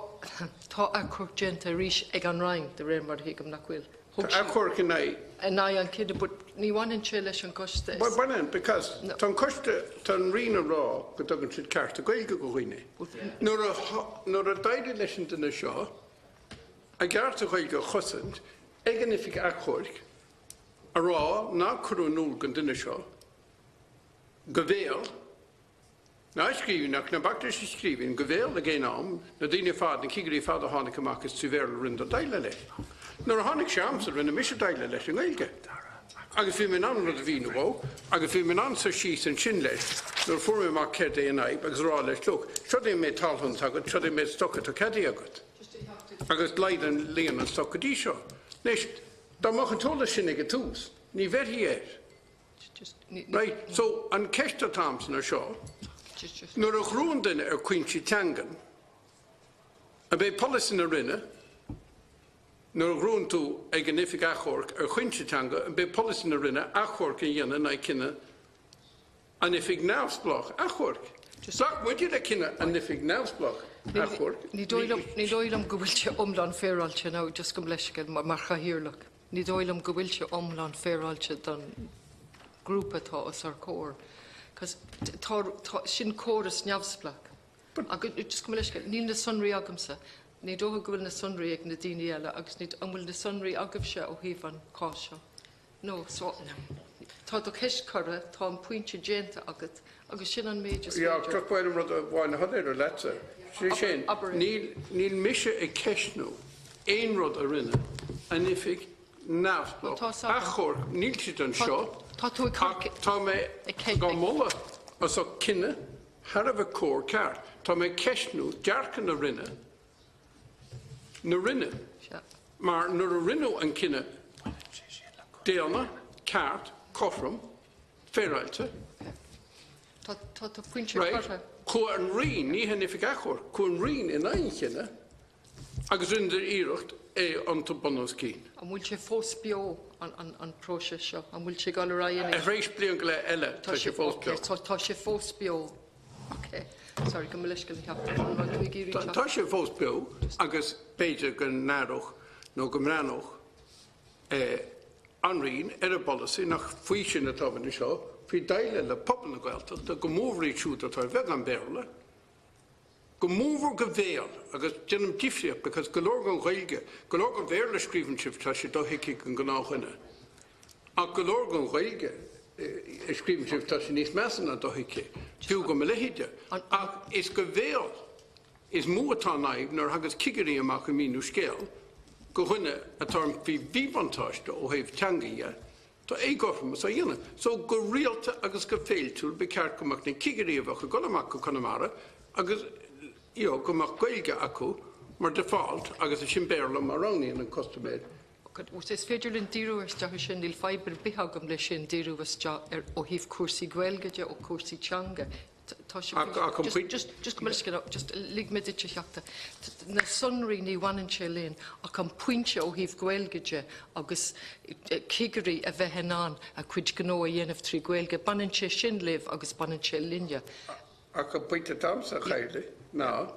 tá achomharc déanta arís ag an Roinn, de réir mar a thuigim nach bhfuil. Tá achomharc in aghaidh. In aghaidh an cinneadh, but ní bhaineann sé leis an gcoiste. Well, baineann, because tá an coiste, tá an Roinn ag rá go dtugann siad cearta Gaeilge do dhaoine. Nuair a, nuair a d'éirigh leis an duine seo a gcearta Gaeilge a chosaint ag an Oifig Achomhairc, a rá nár cuireadh in iúl don duine seo. Go bhéal, ná i scríbhinn, ach ná bactar leis i scríbhinn, go bhéal ag aon am, na daoine ar fad, na cigirí ar fad a tháinig amach is trí Bhéarla a rinneadar déileáil leis. Nuair a tháinig sé a'msa rinne mise déileáil leis i nGaeilge. Agus bhí mé in ann an rud a mhíniú dhó, agus bhí mé in ann suí síos ansin leis nuair a fuair mé amach céard é an fhadhb agus a rá leis, look, seo é an méid talún atá agat, seo é an méid stoc atá ceadaithe agat. Agus laghdaigh an líon an stoc go dtí seo. Anois, dá mbeadh an t-eolas sin ag an tús, ní bheirfí air. Right, so an ceist atá a'msa ná seo, nuair a ghnóthaíonn duine ar chúinsí teangan, ab é polasaí na Roinne, nuair a ghnóthaíonn tú ag an Oifig Achomhairc ar chúinsí teanga, ab é polasaí na Roinne achomharc a dhéanamh in aghaidh cinneadh an Oifig Neamhspleách Achomhairc? Ghlac muide le cinneadh an Oifig Neamhspleách Achomhairc. Ní dóigh liom go bhfuil sé iomlán féaráilte nó just gabh mo leithscéal mar chathaoirleach. Ní dóigh liom go bhfuil sé iomlán féaráilte don ghrúpa atá os ár comhair. Cos tá, tá, sin córas neamhspleách. Agus just gabh mo leithscéal, níl na sonraí agamsa. Ní dócha go bhfuil na sonraí ag na daoine eile agus ní, an bhfuil na sonraí agaibhse ó thaobh an cás seo? No, so tá do cheist curtha, tá an pointe déanta agat agus sin an méid is Yeah, féidir. just ba mhaith liom rud amháin a shoiléiriú leatsa. Sé sin, Abair é. níl, níl mise ag ceistniú aon rud a rinne an oifig Well, neamhspleách tá a fhios agam. achomhairc, níl siad anseo, Tá tú ag cur ach tá mé ag ce- á moladh as a cinneadh thar a bheith cóir ceart. Tá mé ag ceistniú dearcadh na Roinne, na Roinne, Sea. mar nuair a rinneadh an cinneadh daonna, ceart, cothrom, féaráilte, Tá, tá do phointe right, curtha. chuaigh an Roinn, ní an Oifig Achomhairc, chuaigh an Roinn in aghaidh an chinnidh agus rinneadar iarracht é a iontú bun os cionn. An bhfuil sé fós beo an, an, an próiseas seo? An bhfuil sé ag dul ar aghaidh anois? Tar éis bliain go leith eile, tá sé fós okay, beo. Tá, tá sé fós beo. Okay. Sorry, gabh mo leithscéal a Theachta. An raibh tú ag iarraidh Tá, teacht? tá sé fós beo agus b'fhéidir go n-athródh nó go mbreathnódh eh, an Roinn ar a bpolasaí nach faoi sin atá anseo, faoi déileáil le pobal na Gaeltachta, go mórmhór iad siúd atá ar bheagán Béarla, go mórmhór go bhéal agus déanaim difríocht because go leor den Ghaeilge, go leor den Bhéarla a scríobhann sibh tá sé dothuigthe ag an gnáthdhuine. Ach go leor den Ghaeilge a scríobhann sibh tá sé níos measa ná dothuigthe, fiú do mo leithéide. Ach is go bhéal is mó atá an fhadhb nuair a thagas cigirí amach ag míniú scéal go dhuine atá faoi mhíbhuntáiste ó thaobh teanga dhe, tá éagothromas á dhéanamh. So go rialta agus go féiltiúil ba cheart go mbeadh na cigirí a bheadh ag dul amach go Conamara agus you know, go mbeadh Gaeilge acu mar default agus ansin Béarla má roghnaíonn an custaiméir. Is féidir linn díriú isteach ar sin, níl fadhb ar bith agam leis sin díriú isteach ar ó thaobh cúrsaí Gaeilge de ó cúrsaí teanga. Tá sé Ach an just, pointe- just, just go mbeidh just lig mé duit a Theachta. Na sonraí ní bhaineann sé linn ach an pointe ó thaobh Gaeilge de agus cigirí a bheith in ann a cuid gnó a dhéanamh trí Ghaeilge. Baineann sé sin libh agus baineann sé linne. Ach an pointe atá a'msa a Chathaoirligh ná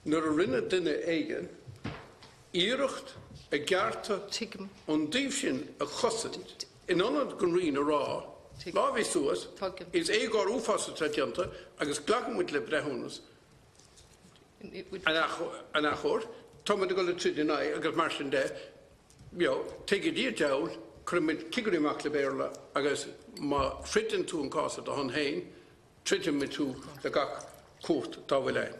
nuair a rinne duine éigin iarracht a gcearta Tuigim. ón dtaobh sin a chosaint in ionad don Roinn a rá Tuigim. lámh suas Tuigim. is éagóir uafásach atá déanta agus glacann muid le breithiúnas an achomhairc, tá muid ag dul ag troid in aghaidh agus mar sin de, you know, tuige Dia deabhail, cuireann muid cigirí amach le Béarla agus má throideann tú an cás ar do shon féin, troidfidh muid tú le gach cúirt dá bhfuil ann.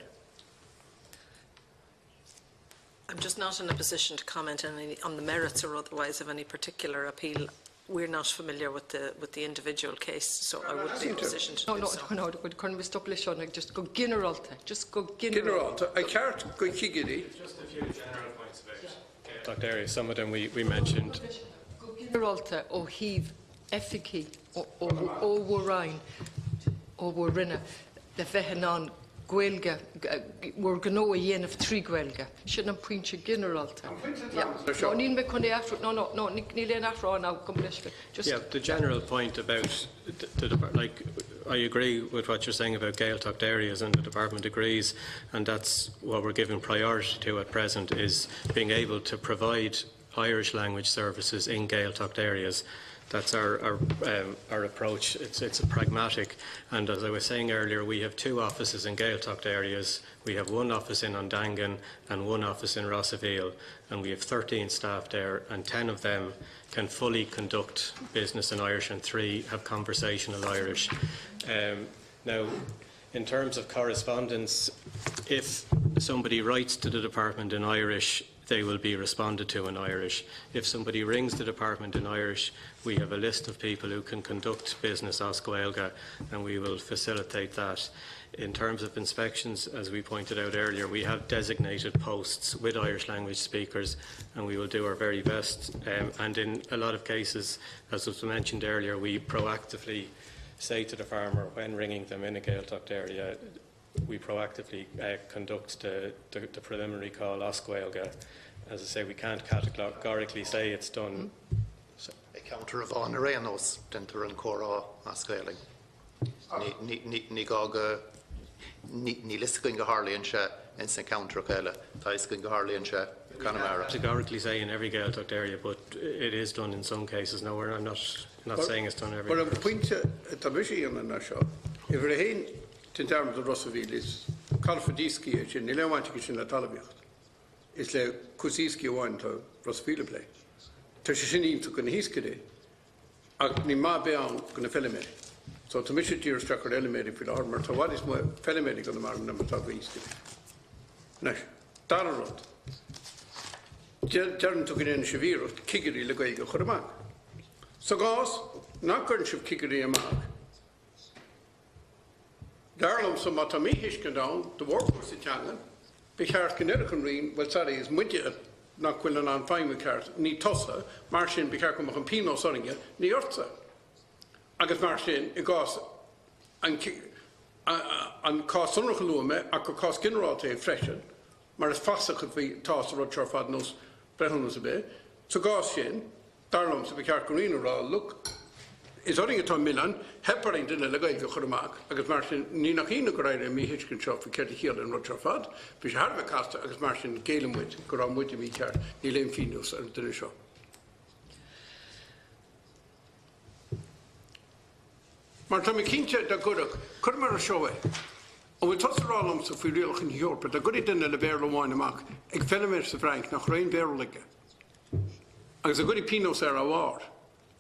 I'm just not in a position to comment on, any, on the merits or otherwise of any particular appeal. We're not familiar with the with the individual case, so I wouldn't be in a position to No, do no, so. no, no, chun mé stop leis seo just go ginearálta, just go ginearálta. Ginearálta, an ceart go chigirí, Just a few general points about Dr. Area. Some of them we, we mentioned. Go ginearálta ó thaobh oifigigh ó bhur Roinn ó bhur Roinne le bheith in ann Gaeilge bhur gnó a dhéanamh trí Ghaeilge. Sin an pointe ginearálta. No, níl mé chun é athrú, no, no, no, níl aon athrú ná go leis. Just Yeah, the general point about the like, I agree with what you're saying about Gaeltacht areas, and the department agrees, and that's what we're giving priority to at present is being able to provide Irish language services in Gaeltacht areas. That's our, our, um, our approach. It's, it's a pragmatic. And as I was saying earlier, we have two offices in Gaeltacht areas. We have one office in Ondangan and one office in Rossaveel. And we have 13 staff there, and 10 of them can fully conduct business in Irish, and three have conversational Irish. Um, now, in terms of correspondence, if somebody writes to the department in Irish, they will be responded to in Irish. If somebody rings the department in Irish, we have a list of people who can conduct business as Gaeilge, and we will facilitate that. In terms of inspections, as we pointed out earlier, we have designated posts with Irish language speakers, and we will do our very best. Um, and in a lot of cases, as was mentioned earlier, we proactively say to the farmer when ringing them in a Gaeltacht area, we proactively uh, conduct the, the, the preliminary call as Gaeilge. As I say, we can't categorically say it's done. So. I gceantar amháin ar aon nós déantar an comhrá as Gaeilge. Ní gá go níl a fhios againn go tharlaíonn sé ins na ceantracha eile, tá a fhios againn go tharlaíonn sé i gConamara. Categorically say in every Gaeltacht area, but it is done in some cases. No, we're not, not saying it's done everywhere. But an pointe atá mise a dhéanamh ná seo, uimhir a haon, déan dearmad de Ros a' Mhíl, is calafort iascaigh é sin, níl aon bhaint aige sin le talmhaíocht. Is le cúrsaí iascaigh amháin atá Ros a' Mhíl ag plé. Tá sé sin iontach do na hiascairí, ach ní maith a bheith ann do na feiliméirí. So tá mise ag díriú isteach ar fheiliméirí faoi láthair mar tá i bhfad níos mó feiliméirí i gConamara ná mar atá d'iascairí. Anois, dara rud, deireann tú go ndéanann sibh iarracht cigirí le Gaeilge a chur amach. Sa gcás nach gcuireann sibh cigirí amach, Dar liomsa, má tá míthuiscint ann de bharr cúrsaí teangan, ba cheart go ndéarfadh an Roinn, bhuel sorry, is muide nach bhfuil in ann feidhmiú ceart, ní tusa, mar sin ba cheart go mbeadh an pionós orainne, ní ortsa. Agus mar sin, i gcás an an cás sonrach a luaigh mé, ach gur cás ginearálta é freisin, mar is fasach a bhí atá sa rud seo ar fad nós breithiúnas ar bith, sa gcás sin, Dar liomsa, ba cheart don Roinn a rá, look, is orainn atá an milleán, theip orainn duine le Gaeilge a chur amach agus mar sin, ní nach ionadh gur éirigh an míthuiscint seo faoi céard a chiallaigh an rud seo ar fad. Bhí sé thar a bheith casta agus mar sin, géilleann muid go raibh muide mícheart, níl aon phionós ar an duine seo. Mar tá mé cinnte dá gcuirfeadh, cuir mar seo é, an bhfuil tusa ag rá liomsa faoi rialacha na hEorpa, dá gcuirfí duine le Béarla amháin amach ag feiliméar sa bhFrainc nach raibh aon Bhéarla aige, Agus dá gcuirfí pionós air dá bharr.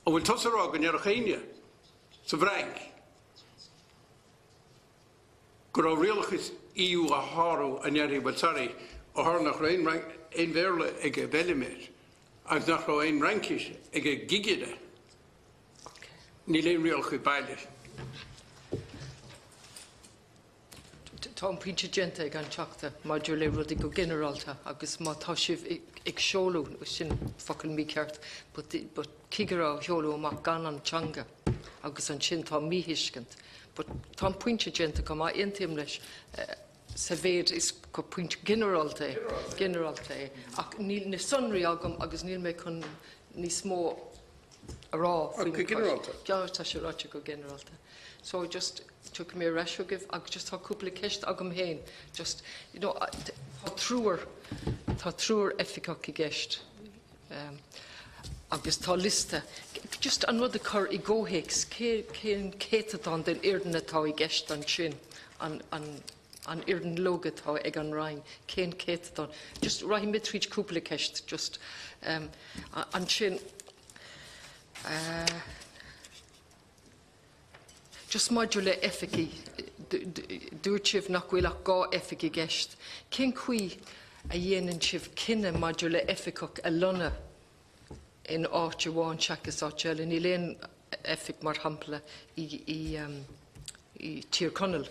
An bhfuil tusa ag rá go ndéarfadh éinne sa bhFrainc go raibh rialacha EU á shárú a ndéarfaí bhuel sorry, ó tharla nach raibh aon aon Bhéarla ag an bhfeiliméar agus nach raibh aon Fhraincis ag an gcigire, níl aon rialacha baile. Tá an pointe déanta ag an Teachta maidir le rudaí go ginearálta agus má tá sibh ag seoladh, sin focal mícheart, but cigire a sheoladh amach gan an teanga agus ansin tá míthuiscint. But tá an pointe déanta go maith, aontaím leis sa mhéid is gur pointe ginearálta é, ginearálta é. Ach níl na sonraí agam agus níl mé chun níos mó a rá faoin Go ginearálta. Tá sé ráite go ginearálta. So just tiocfaidh mé ar ais chugaibh agus just tá cúpla ceist agam féin. Just, you know, tá triúr, tá triúr oifigeach i gceist. Um, agus tá liosta. Just an rud a chur i gcomhthéacs, cé, cén céatadán den fhoireann atá i gceist ansin, an, an, an fhoireann uilig atá ag an Roinn, cén céatadán. Just rachaidh mé tríd cúpla ceist, just um, ansin. Uh, Just maidir le oifigí, dúirt sibh nach bhfuil ach 2 oifig i gceist. Cén chaoi a dhéanann sibh cinneadh maidir le oifigeach a lonnú in áit amháin seachas áit eile? Níl aon oifig, mar shampla, i i Tír Chonaill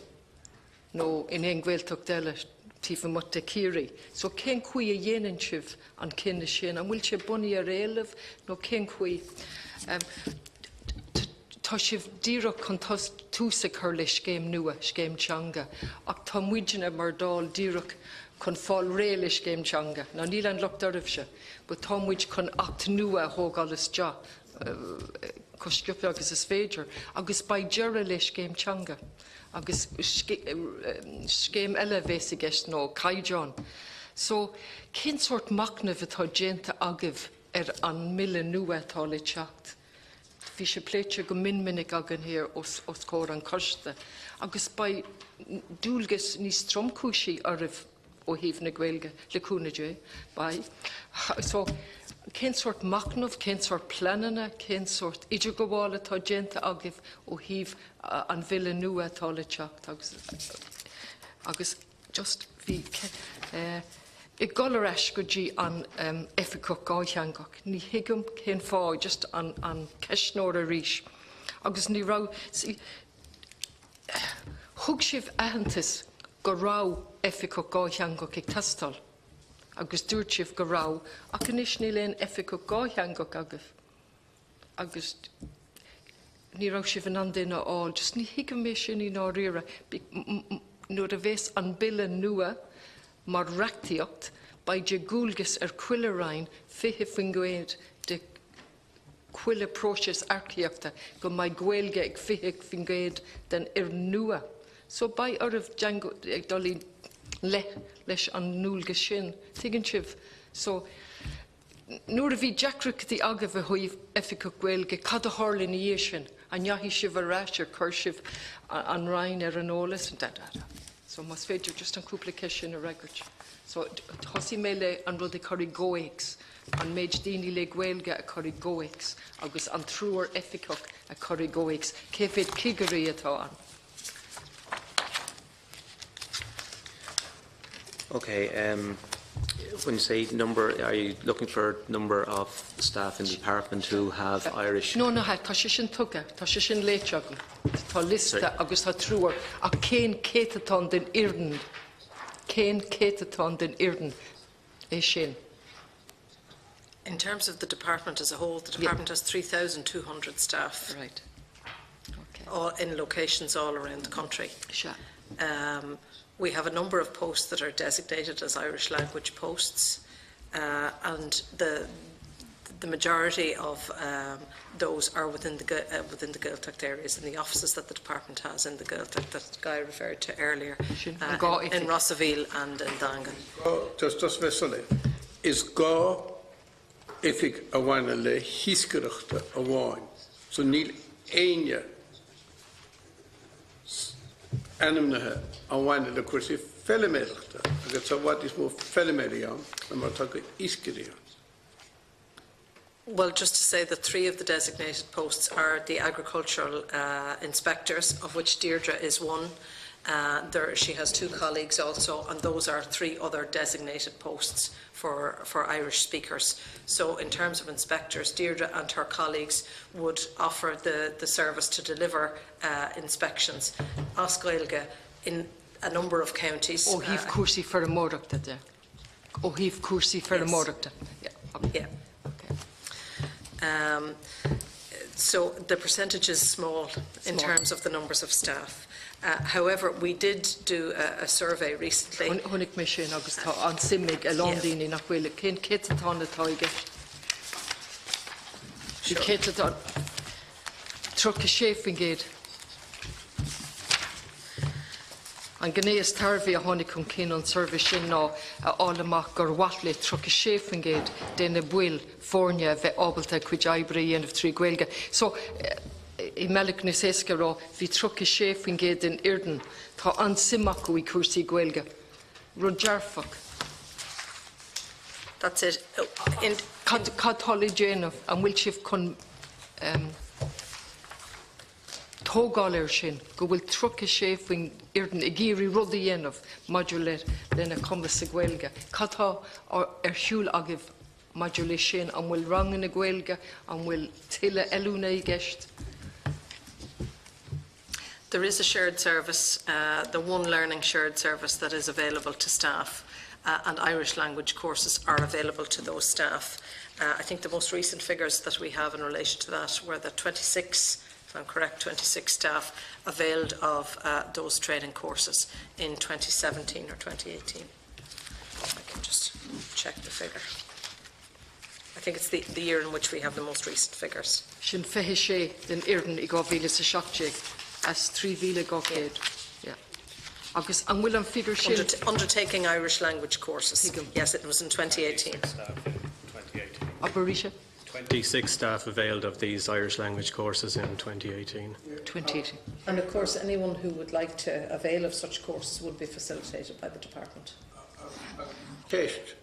nó in aon Ghaeltacht eile taobh amuigh de Chiarraí. So cén chaoi a dhéanann sibh an cinneadh sin? An bhfuil sé bunaithe ar éileamh nó cén chaoi? Tá sibh díreach chun tús a chur le scéim nua, scéim teanga, ach tá muidne mar Dáil díreach chun fáil réidh le scéim teanga. Now níl an locht oraibhse, but tá muid chun acht nua a thógáil isteach chomh sciobtha agus is féidir, agus beidh deireadh le scéim teanga agus scéim eile a bheas i gceist nó caighdeán. So, cén sórt machnaimh atá déanta agaibh ar an mbille nua atá le teacht? Bhí sé pléite go mion minic againn thiar os comhair an choiste agus beidh dualgas níos tromchúisí oraibh ó thaobh na Gaeilge, le cúnamh Dé. Beidh. So, cén sórt machnamh, cén sórt pleananna, cén sórt idirghabháil atá déanta agaibh ó thaobh an bhille nua atá le teacht agus agus just bhí ag dul ar ais go dtí an oifigeach dhátheangach. Ní thuigim cén fáth, just an an ceistneoir arís. Agus ní raibh, see, thug sibh aitheantas go raibh oifigeach dhátheangach ag teastáil agus dúirt sibh go raibh, ach anois níl aon oifigeach dhátheangach agaibh agus ní raibh sibh in ann duine a fháil. Just ní thuigim é sin i ndáiríre. Nuair a bheas an bille nua mar reachtaíocht, beidh de dhualgas ar chuile roinn 20% de chuile próiseas earcaíochta go mbeidh Gaeilge ag 20% den fhoireann nua. So beidh oraibh ag dul i ngleic leis an ndualgas sin. Tuigeann sibh? So nuair a bhí deacrachtaí agaibh ó thaobh oifigeach Gaeilge, cad a tharla ina dhiaidh sin? An ndeachaigh sibh ar ais ar chuir sibh an Roinn ar an eolas? Da, da, da. So más féidir just an cúpla ceist sin a fhreagairt. So thosaigh mé le an rud a chur i gcomhthéacs, an méid daoine le Gaeilge a chur i gcomhthéacs agus an triúr oifigeach a chur i gcomhthéacs. Cé mhéad cigirí atá ann? Okay, when you say number, are you looking for number of staff in the department who have Irish? No, no, tá sé sin tugtha, tá sé sin léite agam. Tá liosta agus tá triúr, ach cén céatadán den fhoireann, cén céatadán den fhoireann é sin? In terms of the department as a whole, the department has 3,200 staff. Right. Okay. All in locations all around the country. Sure. We have a number of posts that are designated as Irish language posts, and the the majority of those are within the within the Gaeltacht areas, in the offices that the department has in the Gaeltacht that Guy referred to earlier, in Rossaveel and in Daingean. Just just bheith Is gá oifig a bhaineann le hiascaireachta amháin, so níl éinne ainmnithe a bhaineann le cúrsaí feiliméarachta agus tá i bhfad níos mó feiliméirí ann ná mar atá iascairí ann. Well, just to say that three of the designated posts are the agricultural inspectors, of which Deirdre is one. There, she has two colleagues also, and those are three other designated posts for, for Irish speakers. So in terms of inspectors, Deirdre and her colleagues would offer the, the service to deliver inspections as Gaeilge in a number of counties. Ó thaobh cúrsaí feirmeoireachta de. Ó thaobh cúrsaí feirmeoireachta. Yeah. So the percentage is small in terms of the numbers of staff. However, we did do a survey recently. Chonaic mé sin agus tá an-suim ag a lán daoine nach bhfuil. Cén céatadán atá i gceist? Bhí céatadán 36%. An ghné is tairbhí a tháinig chun cinn ón suirbhé sin ná a fháil amach gur mhaith le 36% de na baill foirne a bheith ábalta a cuid oibre a dhéanamh trí Ghaeilge. So, i mbealach níos éasca a rá, bhí 36% den fhoireann, tá an-suim acu i cúrsaí Gaeilge. Rud dearfach. That's it. In Cad cad tá le déanamh? An bhfuil sibh chun tógáil air sin, go bhfuil 36 faoin fhoireann ag iarraidh rud a dhéanamh maidir le lena cumas sa Ghaeilge? Cad tá ar siúl agaibh maidir le sin? An bhfuil ranganna Gaeilge? An bhfuil tuilleadh oiliúna i gceist? There is a shared service, the One Learning Shared Service that is available to staff, and Irish language courses are available to those staff. I think the most recent figures that we have in relation to that were that 26, if I'm correct, 26 staff availed of those training courses in 2017 or 2018. I can just check the figure. I think it's the, the year in which we have the most recent figures. Sin 26 den fhoireann i 2017 as 3,200. Yeah. Agus an bhfuil an figiúr sin? Undertaking Irish language courses. Yes, it was in 2018. 2018. Abair arís? 26 staff availed of these Irish language courses in 2018. 2018. And of course, anyone who would like to avail of such courses would be facilitated by the department. Ceist.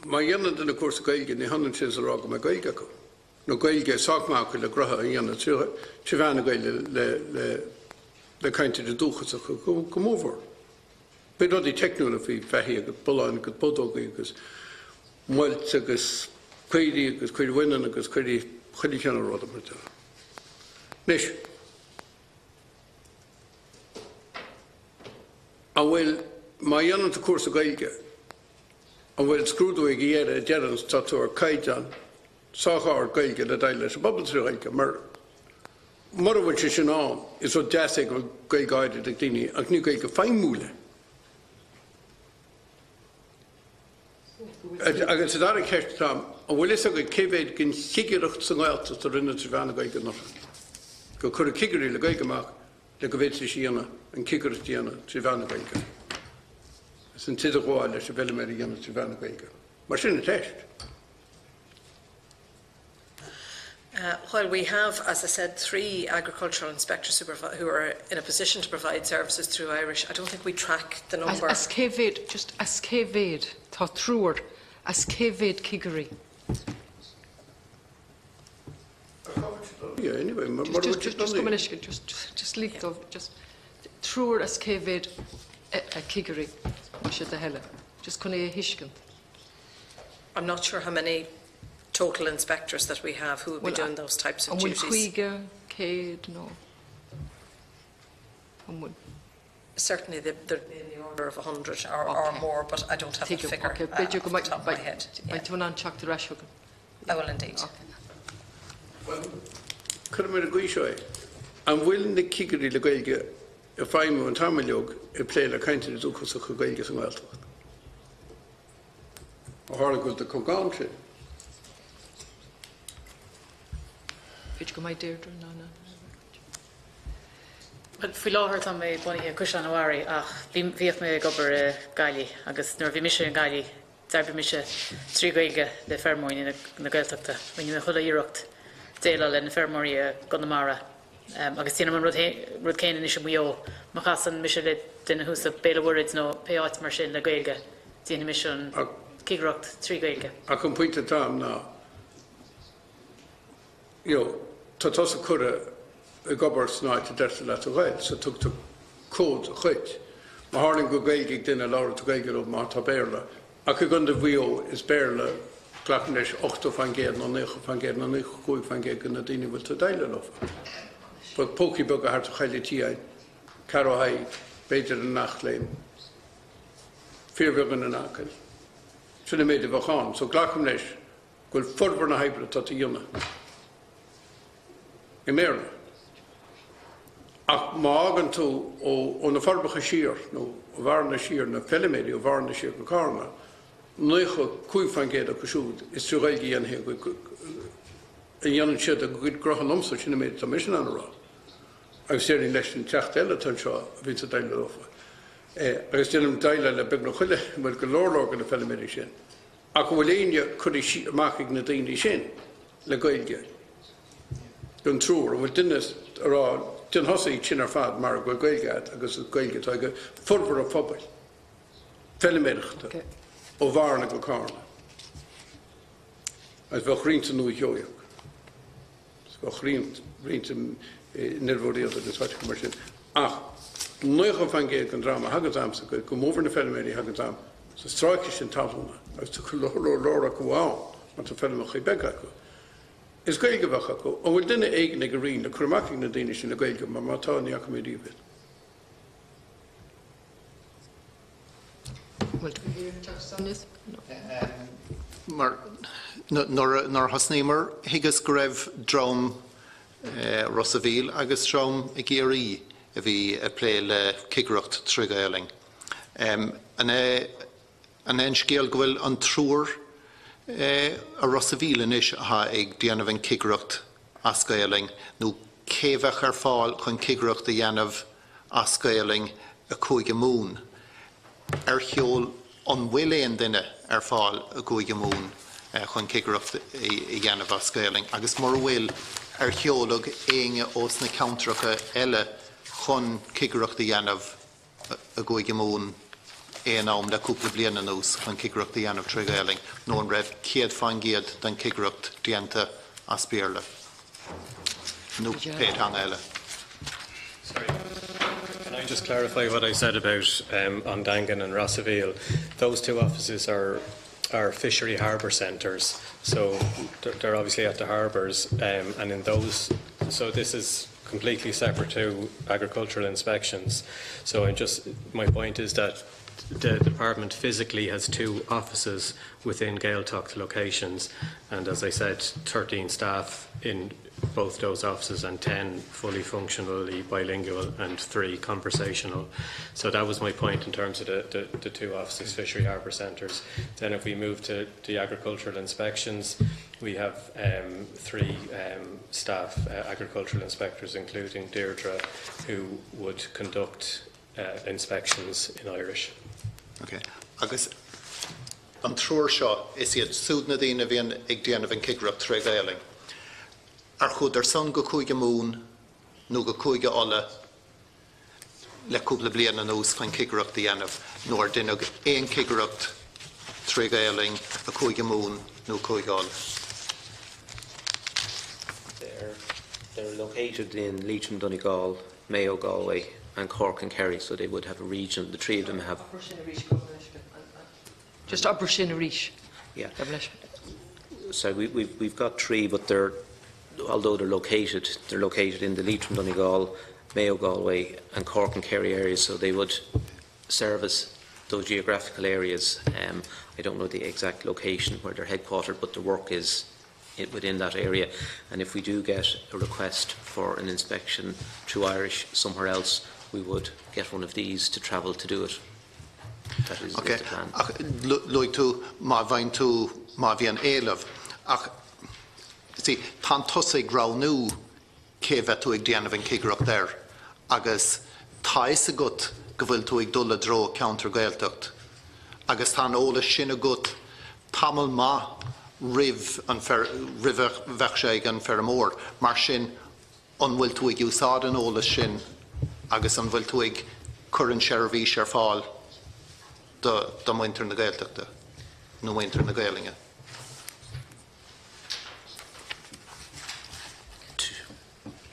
Má dhéanann duine cúrsa Gaeilge, ní hionann sin is a rá go mbeidh Gaeilge acu, nó Gaeilge sách maith acu le gnoithe a dhéanamh trí mheán na Gaeilge le cainteoirí dúchasacha go mórmhór. Beidh rudaí teicniúla faoi bheithígh agus bulláin agus bodógaí agus muilt agus caoirigh agus caoirigh bhaineann agus caoirigh chuile chineál ruda mar atá. Anois, an bhfuil, má dhéanann tú cúrsa Gaeilge, an bhfuil scrúdú ag a dheireadh a deireanns tá tú ar caighdeán sách ard Gaeilge le déileáil leis an bpobal trí Ghaeilge mar mura bhfuil sé sin ann is rud deas é go bhfuil Gaeilge áirid ag daoine ach ní Gaeilge feidhmiúil é. Agus sa dara ceist atá agam, an bhfuil fhios agaibh cé mhéad den chigireacht sa nGaeltacht a rinneadh trí mheán na Gaeilge anuraidh? Gur cuireadh cigirí le Gaeilge amach le go bhféadfaidís a dhéanamh, an chigireacht a dhéanamh trí mheán na Gaeilge. Is an t-idirghabháil leis an bhfeiliméar a dhéanamh trí mheán na Gaeilge. Mar sin an teist. While we have, as I said, three agricultural inspectors who, who are in a position to provide services through Irish, I don't think we track the number. As cé mhéad, just as cé mhéad, tá triúr, as cé mhéad cigirí? Yeah, anyway, just, just, just, just, just, just, just lig dóibh, just triúr as cé mhéad cigirí, más é do thoil. Just chun é a thuiscint. I'm not sure how many total inspectors that we have who would be doing those types of An bhfuil duties. 50, 100 nó an bhfuil? Certainly they'd be in the order of 100 or, or more, but I don't have that figure Okay, b'fhéidir go off the top of my head. mbeidh tú in ann teacht ar ais chugainn. I will indeed. Well, cuirim ar an gcaoi seo é. An bhfuil na cigirí le Gaeilge ag feidhmiú an t-am uilig ag plé le cainteoirí dúchasacha Gaeilge sa nGaeltacht? Ó tharla go bhfuil tú chomh gann sin. B'fhéidir go mbeidh Deirdre in ann. Bhuel, faoi láthair tá mé bunaithe i gCaisleán an Bharraigh ach bhíodh mé ag obair i Gaillimh agus nuair a bhí mise i nGaillimh d'oibrigh mise trí Ghaeilge le feirmeoirí na Gaeltachta. Rinne mé chuile iarracht déileáil le na feirmeoirí i gConamara agus déanaim an rud céanna anois i Maigh Eo. Má chasann mise le duine thuas i Béal an Mhuirthead nó pé áit mar sin le Gaeilge, déanfaidh mise an cigireacht trí Ghaeilge. Ach an pointe atá agam ná, you know, tá tusa curtha ag obair san áit a deirtear leat a ghoil, so tugtar cód dhuit. Má tharlaíonn go bhfuil Gaeilge ag duine, labhraíonn tú Gaeilge leo, má tá Béarla. Ach i gContae Mhaigh Eo, is Béarla, glacaim leis, 80% nó 90% nó 95% de na daoine a bhfuil tú ag déileáil leofa. Bheadh pócaí beaga thart ar Choill an tSiáin, Ceathrú Thaidhg, b'fhéidir an Eachléim, fíorbheagán in Acaill. Sin an méid a bheadh ann. So glacaim leis go bhfuil formhór na hoibre atá tú a dhéanamh i mBéarla. Ach má fhágann tú ó na Forbacha siar, nó ó Bhearna siar, na feiliméirí ó Bhearna siar go Carna, 95% acu siúd, is trí Ghaeilge a dhéanfaidh a dhéanann siad a gcuid gnoithe liomsa, sin an méid atá mise in ann a rá. Agus déarfainn leis an Teachta eile atá anseo a bhíonns ag déileáil leofa. Agus déanaim déileáil le beagnach chuile, bhuel go leor leor de na feiliméirí sin. Ach an bhfuil éinne curtha amach ag na daoine sin le Gaeilge den triúr? An bhfuil duine ag rá, déan thusa iad sin ar fad mar go bhfuil Gaeilge agat agus is Gaeilge atá ag formhór an phobail feiliméireachta ó Bhearna go Carna? Agus bheadh roinnt i nDúiche Sheoigheach. Bheadh roinnt, roinnt i nDoire Bhó Riada agus áiteacha mar sin. Ach 90% den dream a thaganns a'msa, go mórmhór na feiliméirí a thaganns a'm, sa stráice sin talúna, agus tá go leor leor leor acu ann, mar tá feirmeacha beaga acu, is Gaeilge a bheadh acu. An bhfuil duine éigin ag an Roinn le cur amach ag na daoine sin le Gaeilge, mar má tá, ní fhaca mé riamh iad. Mar nuair a thosnaíomar, thuigeas go raibh dream Ros a' Mhíl agus dream i gCiarraí a bhí ag plé le cigireacht trí Ghaelainn. An é an scéal go bhfuil an triúr i Ros a' Mhíl anois atá ag déanamh an cigireacht as Gaelainn nó cé bheadh ar fáil chun cigireacht a dhéanamh as Gaelainn i Cúige Mumhan? Ar sheol. An bhfuil aon duine ar fáil i gCúige Mumhan chun cigireacht a dhéanamh as Gaolainn agus mura bhfuil, ar sheoladh éinne ós na ceantracha eile chun cigireacht a dhéanamh i gCúige Mumhan aon am le cúpla bliain anuas chun cigireacht a dhéanamh tré Ghaolainn nó an raibh 100% den chigireacht déanta as Béarla nó pé teanga eile? Sorry, can I just clarify what I said about um, An Daingean and Rossaveel? Those two offices are are fishery harbour centres, so they're, they're obviously at the harbours, um, and in those, so this is completely separate to agricultural inspections. So I just, my point is that the department physically has two offices within Gaeltacht locations, and as I said, 13 staff in both those offices and 10 fully functionally bilingual and three conversational. So that was my point in terms of the, the, the two offices, Fishery Harbour Centres. Then if we move to the agricultural inspections, we have um, three um, staff uh, agricultural inspectors, including Deirdre, who would conduct uh, inspections in Irish. Okay. Agus an triúr seo is iad siúd na daoine a bhíonn ag déanamh an chigireacht tré Ghaelainn. Ar chuadar san go Cúige Mumhan nó go Cúige Uladh le cúpla bliain anuas chun cigireacht a dhéanamh nó ar deineadh aon chigireacht tré Ghaelainn i Cúige Mumhan nó Cúige Uladh? They're, they're located in Leitrim, Donegal, Mayo, Galway and Cork and Kerry, so they would have a region, the three of them have... Just abair sin arís. Yeah. So we, we've, we've got three, but they're, although they're located, they're located in the Leitrim, Donegal, Mayo, Galway and Cork and Kerry areas, so they would service those geographical areas. Um, I don't know the exact location where they're headquartered, but the work is within that area. And if we do get a request for an inspection through Irish somewhere else, we would get one of these to travel to do it. That is, okay. is the plan. Ach luaigh tú má bhain tú má bhíonn éileamh. Ach see, tá tusa ag roghnú cé bheith tú ag déanamh an chigireacht air agus tá fhios agat go bhfuil tú ag dul i dtreo ceantar Gaeltacht agus tá an eolas sin agat tamall maith roimh an roimh a bheadh sé ag an feirmeoir. Mar sin an bhfuil tú ag úsáid an eolas sin agus an bhfuil tú ag cur an seirbhís ar fáil do do muintir na Gaeltachta nó muintir na Gaelainne.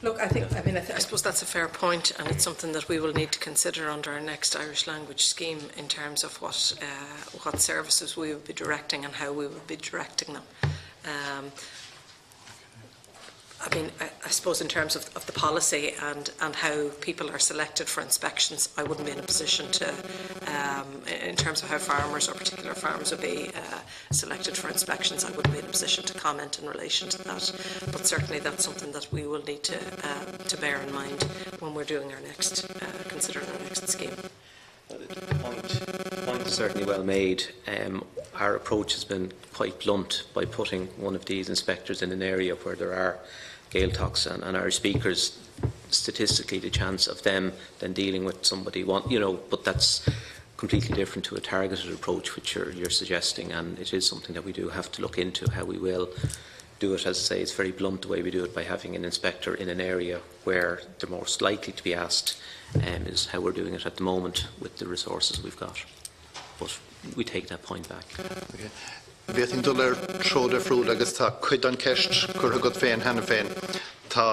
Look, I think, I mean, I, th I suppose that's a fair point, and it's something that we will need to consider under our next Irish language scheme in terms of what, uh, what services we would be directing and how we would be directing them. Um, I mean, I, I suppose in terms of, of the policy and, and how people are selected for inspections, I wouldn't be in a position to, um, in terms of how farmers or particular farms would be uh, selected for inspections, I wouldn't be in a position to comment in relation to that. But certainly that's something that we will need to, uh, to bear in mind when we're doing our next, uh, considering our next scheme. The point, point is certainly well made. Um, our approach has been quite blunt by putting one of these inspectors in an area where there are Gaeltachts and, and Irish speakers. Statistically, the chance of them then dealing with somebody, want, you know, but that's completely different to a targeted approach, which you're, you're suggesting, and it is something that we do have to look into how we will do it. As I say, it's very blunt the way we do it by having an inspector in an area where they're most likely to be asked um, is how we're doing it at the moment with the resources we've got. But we take that point back. Okay. Bhí dul ar treo difriúil agus tá cuid den cheist curtha agat féin cheana féin. Tá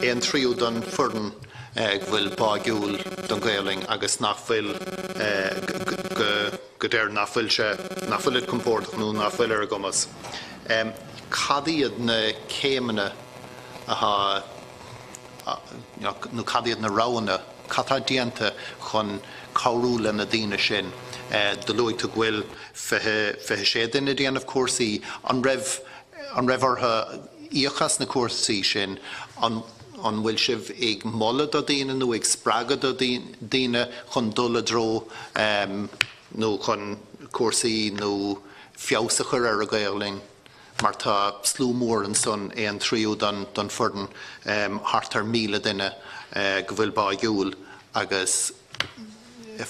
aon tríú den foireann eh, go bhfuil báúil don Ghaelainn agus nach bhfuil eh, go deir nach bhfuil sé nach bhfuil compordach nó nach bhfuil ar a gcumas. Um, cad iad na céimeanna atá nó cad iad na roghanna atá déanta chun cabhrú le na daoine sin. Eh, do luaigh tú go bhfuil 26 duine déanamh cúrsaí an raibh an raibh orthu íoc as na cúrsaí sin an an bhfuil sibh ag moladh do daoine nó ag spreagadh do daoine chun dul i dtreo um, nó chun cúrsaí nó feabhas a chur ar a Gaelainn mar tá slua mór ansan aon tríú don, don foireann um, thart ar 1,000 duine uh, go bhfuil báúil agus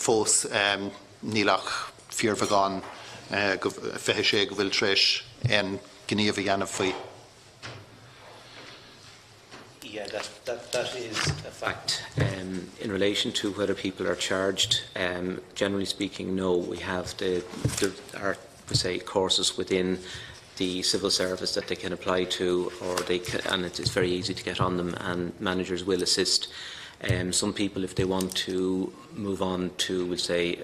fós um, níl ach fíorbheagán 26 go bhfuil tar éis aon ghníomh a dhéanamh faoi. Yeah, that, that, that is a fact. Um, in relation to whether people are charged, um, generally speaking, no. We have the, there are, we say, courses within the civil service that they can apply to, or they can, and it is very easy to get on them, and managers will assist. Um, some people, if they want to move on to, we'll say,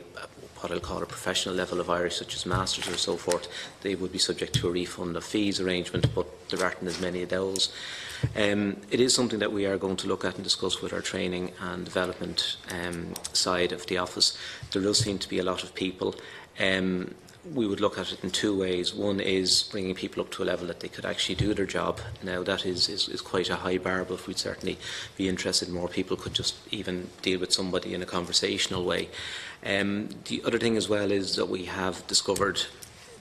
what I'll call a professional level of Irish, such as masters or so forth, they would be subject to a refund of fees arrangement, but there aren't as many of those. Um, it is something that we are going to look at and discuss with our training and development um, side of the office. There does seem to be a lot of people. Um, we would look at it in two ways. One is bringing people up to a level that they could actually do their job. Now, that is, is, is quite a high bar, but we'd certainly be interested more people could just even deal with somebody in a conversational way. Um, the other thing as well is that we have discovered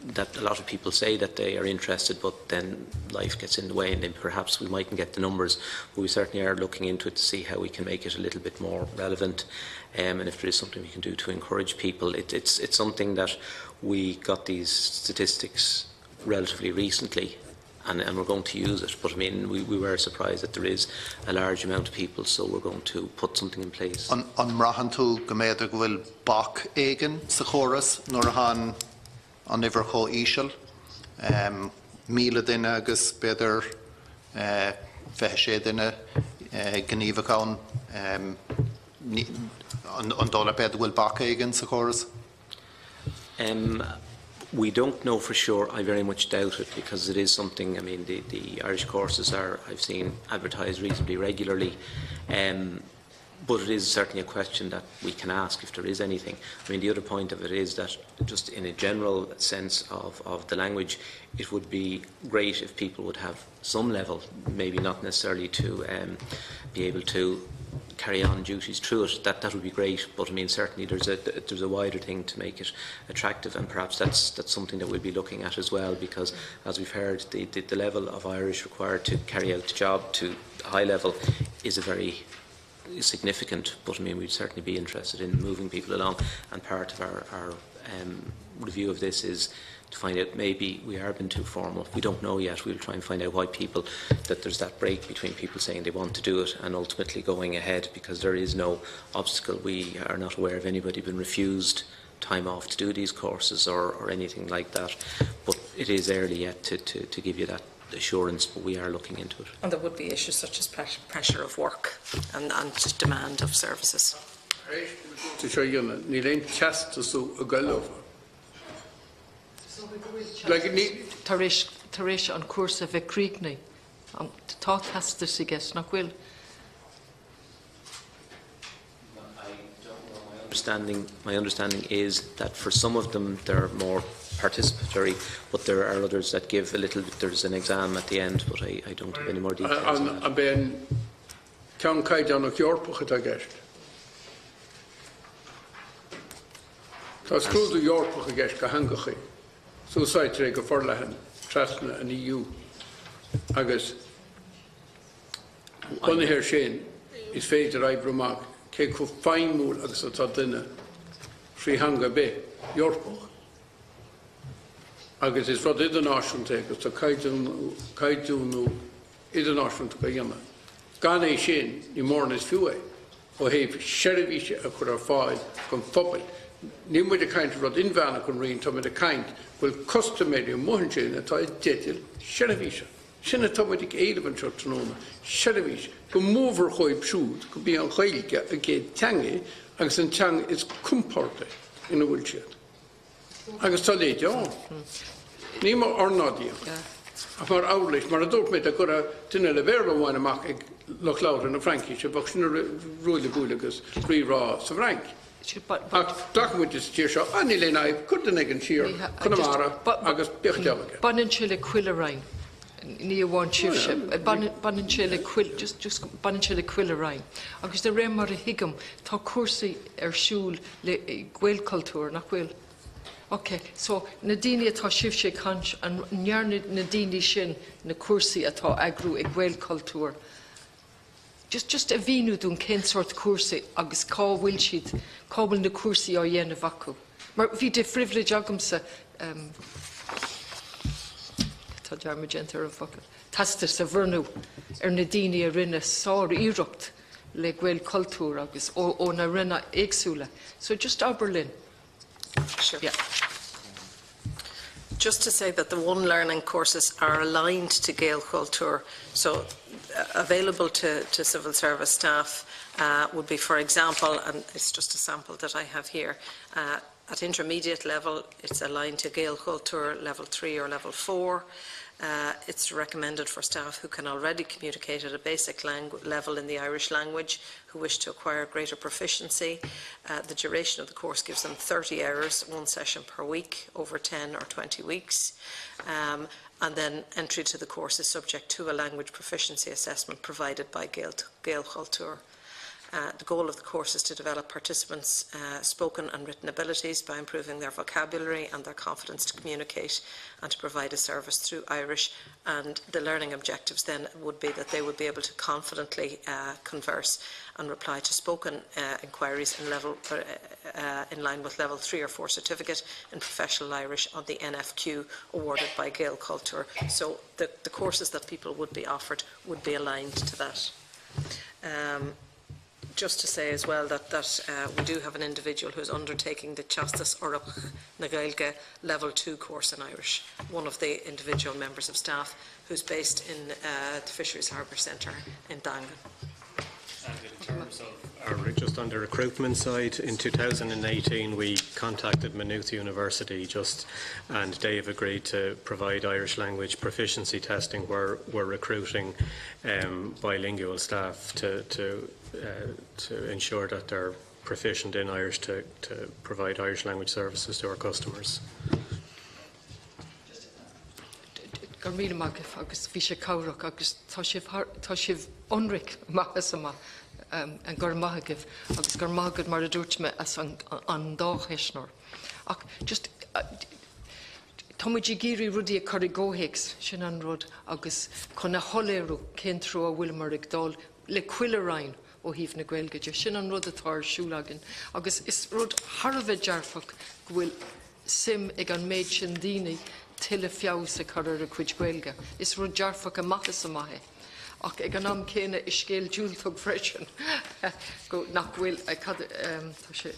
that a lot of people say that they are interested, but then life gets in the way and then perhaps we mightn't get the numbers. But we certainly are looking into it to see how we can make it a little bit more relevant um, and if there is something we can do to encourage people. It, it's, it's something that we got these statistics relatively recently and, and we're going to use it. But I mean, we, we were surprised that there is a large amount of people, so we're going to put something in place. An, an mbraitheann tú go mb'fhéidir go bhfuil bac éigin sa chóras nuair atá an an uimhir chomh íseal, 1,000 duine agus b'fhéidir 26 duine gníomhach ann, an dóigh leat b'fhéidir go bhfuil bac éigin sa chóras? Um, we don't know for sure. I very much doubt it because it is something, I mean, the, the Irish courses are, I've seen, advertised reasonably regularly. Um, but it is certainly a question that we can ask if there is anything. I mean, the other point of it is that just in a general sense of, of the language, it would be great if people would have some level, maybe not necessarily to um, be able to carry on duties through it. That, that would be great, but I mean, certainly there's a, there's a wider thing to make it attractive, and perhaps that's, that's something that we'll be looking at as well, because as we've heard, the, the, the level of Irish required to carry out the job to high level is a very significant, but I mean, we'd certainly be interested in moving people along. And part of our, our um, review of this is to find out maybe we are been too formal. We don't know yet. We'll try and find out why people, that there's that break between people saying they want to do it and ultimately going ahead because there is no obstacle. We are not aware of anybody being refused time off to do these courses or, or anything like that. But it is early yet to, to, to give you that assurance, but we are looking into it. And there would be issues such as pressure of work and, and demand of services. Níl aon teastas ag gabháil leo. Tar éis tar éis an cúrsa bheith críochnaithe, tá teastas i gceist, nach bhfuil? Understanding, my understanding is that for some of them they're more participatory, but there are others that give a little bit, there's an exam at the end, but I, I don't have any more details on that. An é an ceann caighdeánach Eorpach atá i gceist? Tá scrúdú Eorpach i gceist do theangachaí, so úsáidtear é go forleathan trasna an EU agus bunaithe air sin is féidir oibriú amach cé chomh feidhmiúil agus atá duine trí theanga ar bith Eorpach. Agus is rud idirnáisiúnta é agus tá caighdeánú idirnáisiúnta á dhéanamh. Gan é sin, ní mórán is fiú é ó thaobh seirbhíse a chur ar fáil don phobal. Níl muid ag caint ar rud inmheánach an Roinn, tá muid ag caint go bhfuil custaiméirí amuigh ansin atá i dteideal seirbhíse. Sin atá muid ag éileamh anseo tráthnóna, seirbhís, go mór mhór dhóibh siúd gurb í an Ghaeilge a gcéad teanga agus an teanga is compordaí ina bhfuil siad. Agus tá leithéid ann. Ní mar ornáidíocht, ach mar uirlis, mar a dúirt mé, dá gcuirfeá duine le Béarla amháin amach ag lucht labhartha na Fraincise, bheadh sin ruaille buaille agus rí-rá sa bhFrainc. Ach glacann muid sa tír seo, ah, níl aon fhadhb, cuir duine éigin siar, Conamara, agus bíodh deabhal aige. Baineann sé le chuile roinn, ní amháin sibhse. Baineann sé le chuile, just, just, baineann sé le chuile roinn. Agus de réir mar a thuigim, tá cúrsaí ar siúl le Gaelchultúr, nach bhfuil? Ok, so na daoine atá sibhse ag caint, an ndearna na daoine sin na cúrsaí atá eagrú ag Gaelchultúr? Just, just a mhíniú dúinn cén sórt cúrsaí agus cá bhfuil siad, cá bhfuil na cúrsaí á dhéanamh acu? Mar bhí de phribhléid agamsa, tá dearmad déanta ar an bhfocal, teastas a bhronnadh ar na daoine a rinne sár-iarracht le Gaelchultúr agus ó na ranna éagsúla. So just abair linn. Sure. Yeah. Just to say that the One Learning courses are aligned to Gaelchultúr, so available to, to civil service staff would be, for example, and it's just a sample that I have here, at intermediate level, it's aligned to Gaelchultúr level 3 or level 4. It's recommended for staff who can already communicate at a basic level in the Irish language, who wish to acquire greater proficiency. The duration of the course gives them 30 hours, one session per week, over 10 or 20 weeks. And then entry to the course is subject to a language proficiency assessment provided by Gaelchultúr. The goal of the course is to develop participants' spoken and written abilities by improving their vocabulary and their confidence to communicate and to provide a service through Irish. And the learning objectives then would be that they would be able to confidently converse and reply to spoken inquiries in level in line with level 3 or 4 certificate in professional Irish on the NFQ awarded by Gaelchultúr. So the, the courses that people would be offered would be aligned to that. Just to say as well that, that we do have an individual who is undertaking the Teastas Eorpach na Gaeilge Level 2 course in Irish, one of the individual members of staff who's based in the Fisheries Harbour Centre in Daingean. And in terms of our, just on the recruitment side, in 2018 we contacted Maynooth University just, and they have agreed to provide Irish language proficiency testing where we're recruiting bilingual staff to ensure that they're proficient in Irish to provide Irish language services to our customers. Go raibh míle maith agaibh agus bhí sé cabhrach agus tá sibh tá sibh ionraic amach is amach and go raibh maith agaibh agus go raibh maith agat mar a dúirt mé as an an dá cheistneoir. Ach just tá muid ag iarraidh rudaí a chur i gcomhthéacs, sin an rud agus chun a shoiléiriú cén treo a bhfuileamar ag dul le chuile roinn ó thaobh na Gaeilge de. Sin an rud atá ar siúl againn agus is rud thar a bheith dearfach go bhfuil suim ag an méid sin daoine tuilleadh feabhas a chur ar a gcuid Gaeilge. Is rud dearfach amach is amach é. Ach ag an am céanna is scéal diúltach freisin go nach bhfuil cad tá sé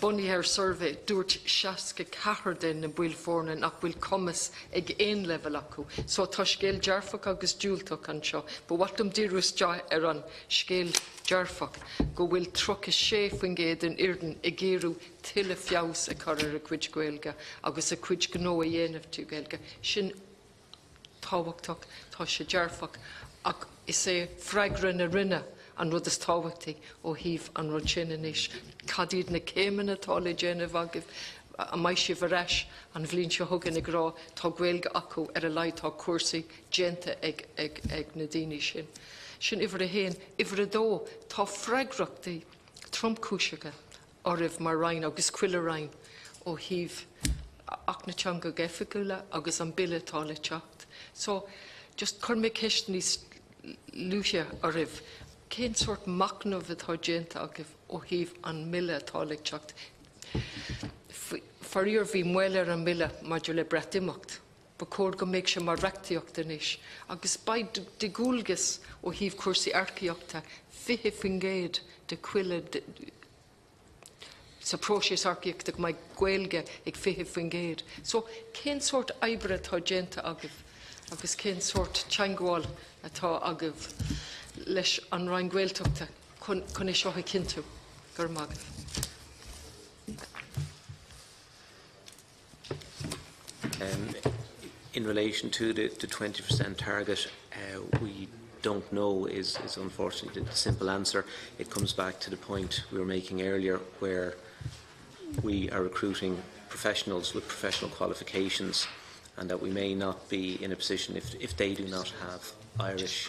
bunaithe ar suirbhé, dúirt 64 de na baill foirne nach bhfuil cumas ag aon leibhéal acu. So tá scéal dearfach agus diúltach anseo. Ba mhaith liom díriú isteach ar an scéal dearfach go bhfuil 36% den fhoireann ag iarraidh tuilleadh feabhas a chur ar a gcuid Gaeilge agus a gcuid gnó a dhéanamh trí Ghaeilge. Sin tábhachtach, tá sé dearfach, ach is é freagra na Roinne an rud is tábhachtaí ó thaobh an rud sin anois. Cad iad na céimeanna atá le déanamh agaibh? An mbeidh sibh ar ais an bhliain seo chugainn ag rá tá Gaeilge acu ar a laghad tá cúrsaí déanta ag ag ag na daoine sin. Sin uimhir a haon. Uimhir a dó, tá freagrachtaí tromchúiseacha oraibh mar Roinn agus chuile Roinn ó thaobh Acht na Teangacha Oifigiúla agus an Bille atá le teacht. So, just chuir mé ceist níos luaithe oraibh, cén sórt machnamh atá déanta agaibh ó thaobh an mBille atá le teacht? Faraor bhí moill ar an mBille maidir le Breatimeacht. Ba chóir go mbeadh sé mar reachtaíocht anois agus beidh de dhualgas ó thaobh cúrsaí earcaíochta 20% de chuile sa próiseas earcaíochta go mbeidh Gaeilge ag 20%. So cén sórt oibre atá déanta agaibh agus cén sórt teagmháil atá agaibh leis an Roinn Gaeltachta chun chun é seo a chinntiú? Go raibh maith agaibh. In relation to the, the 20% target, we don't know is, is unfortunately the simple answer. It comes back to the point we were making earlier where we are recruiting professionals with professional qualifications and that we may not be in a position if, if they do not have Irish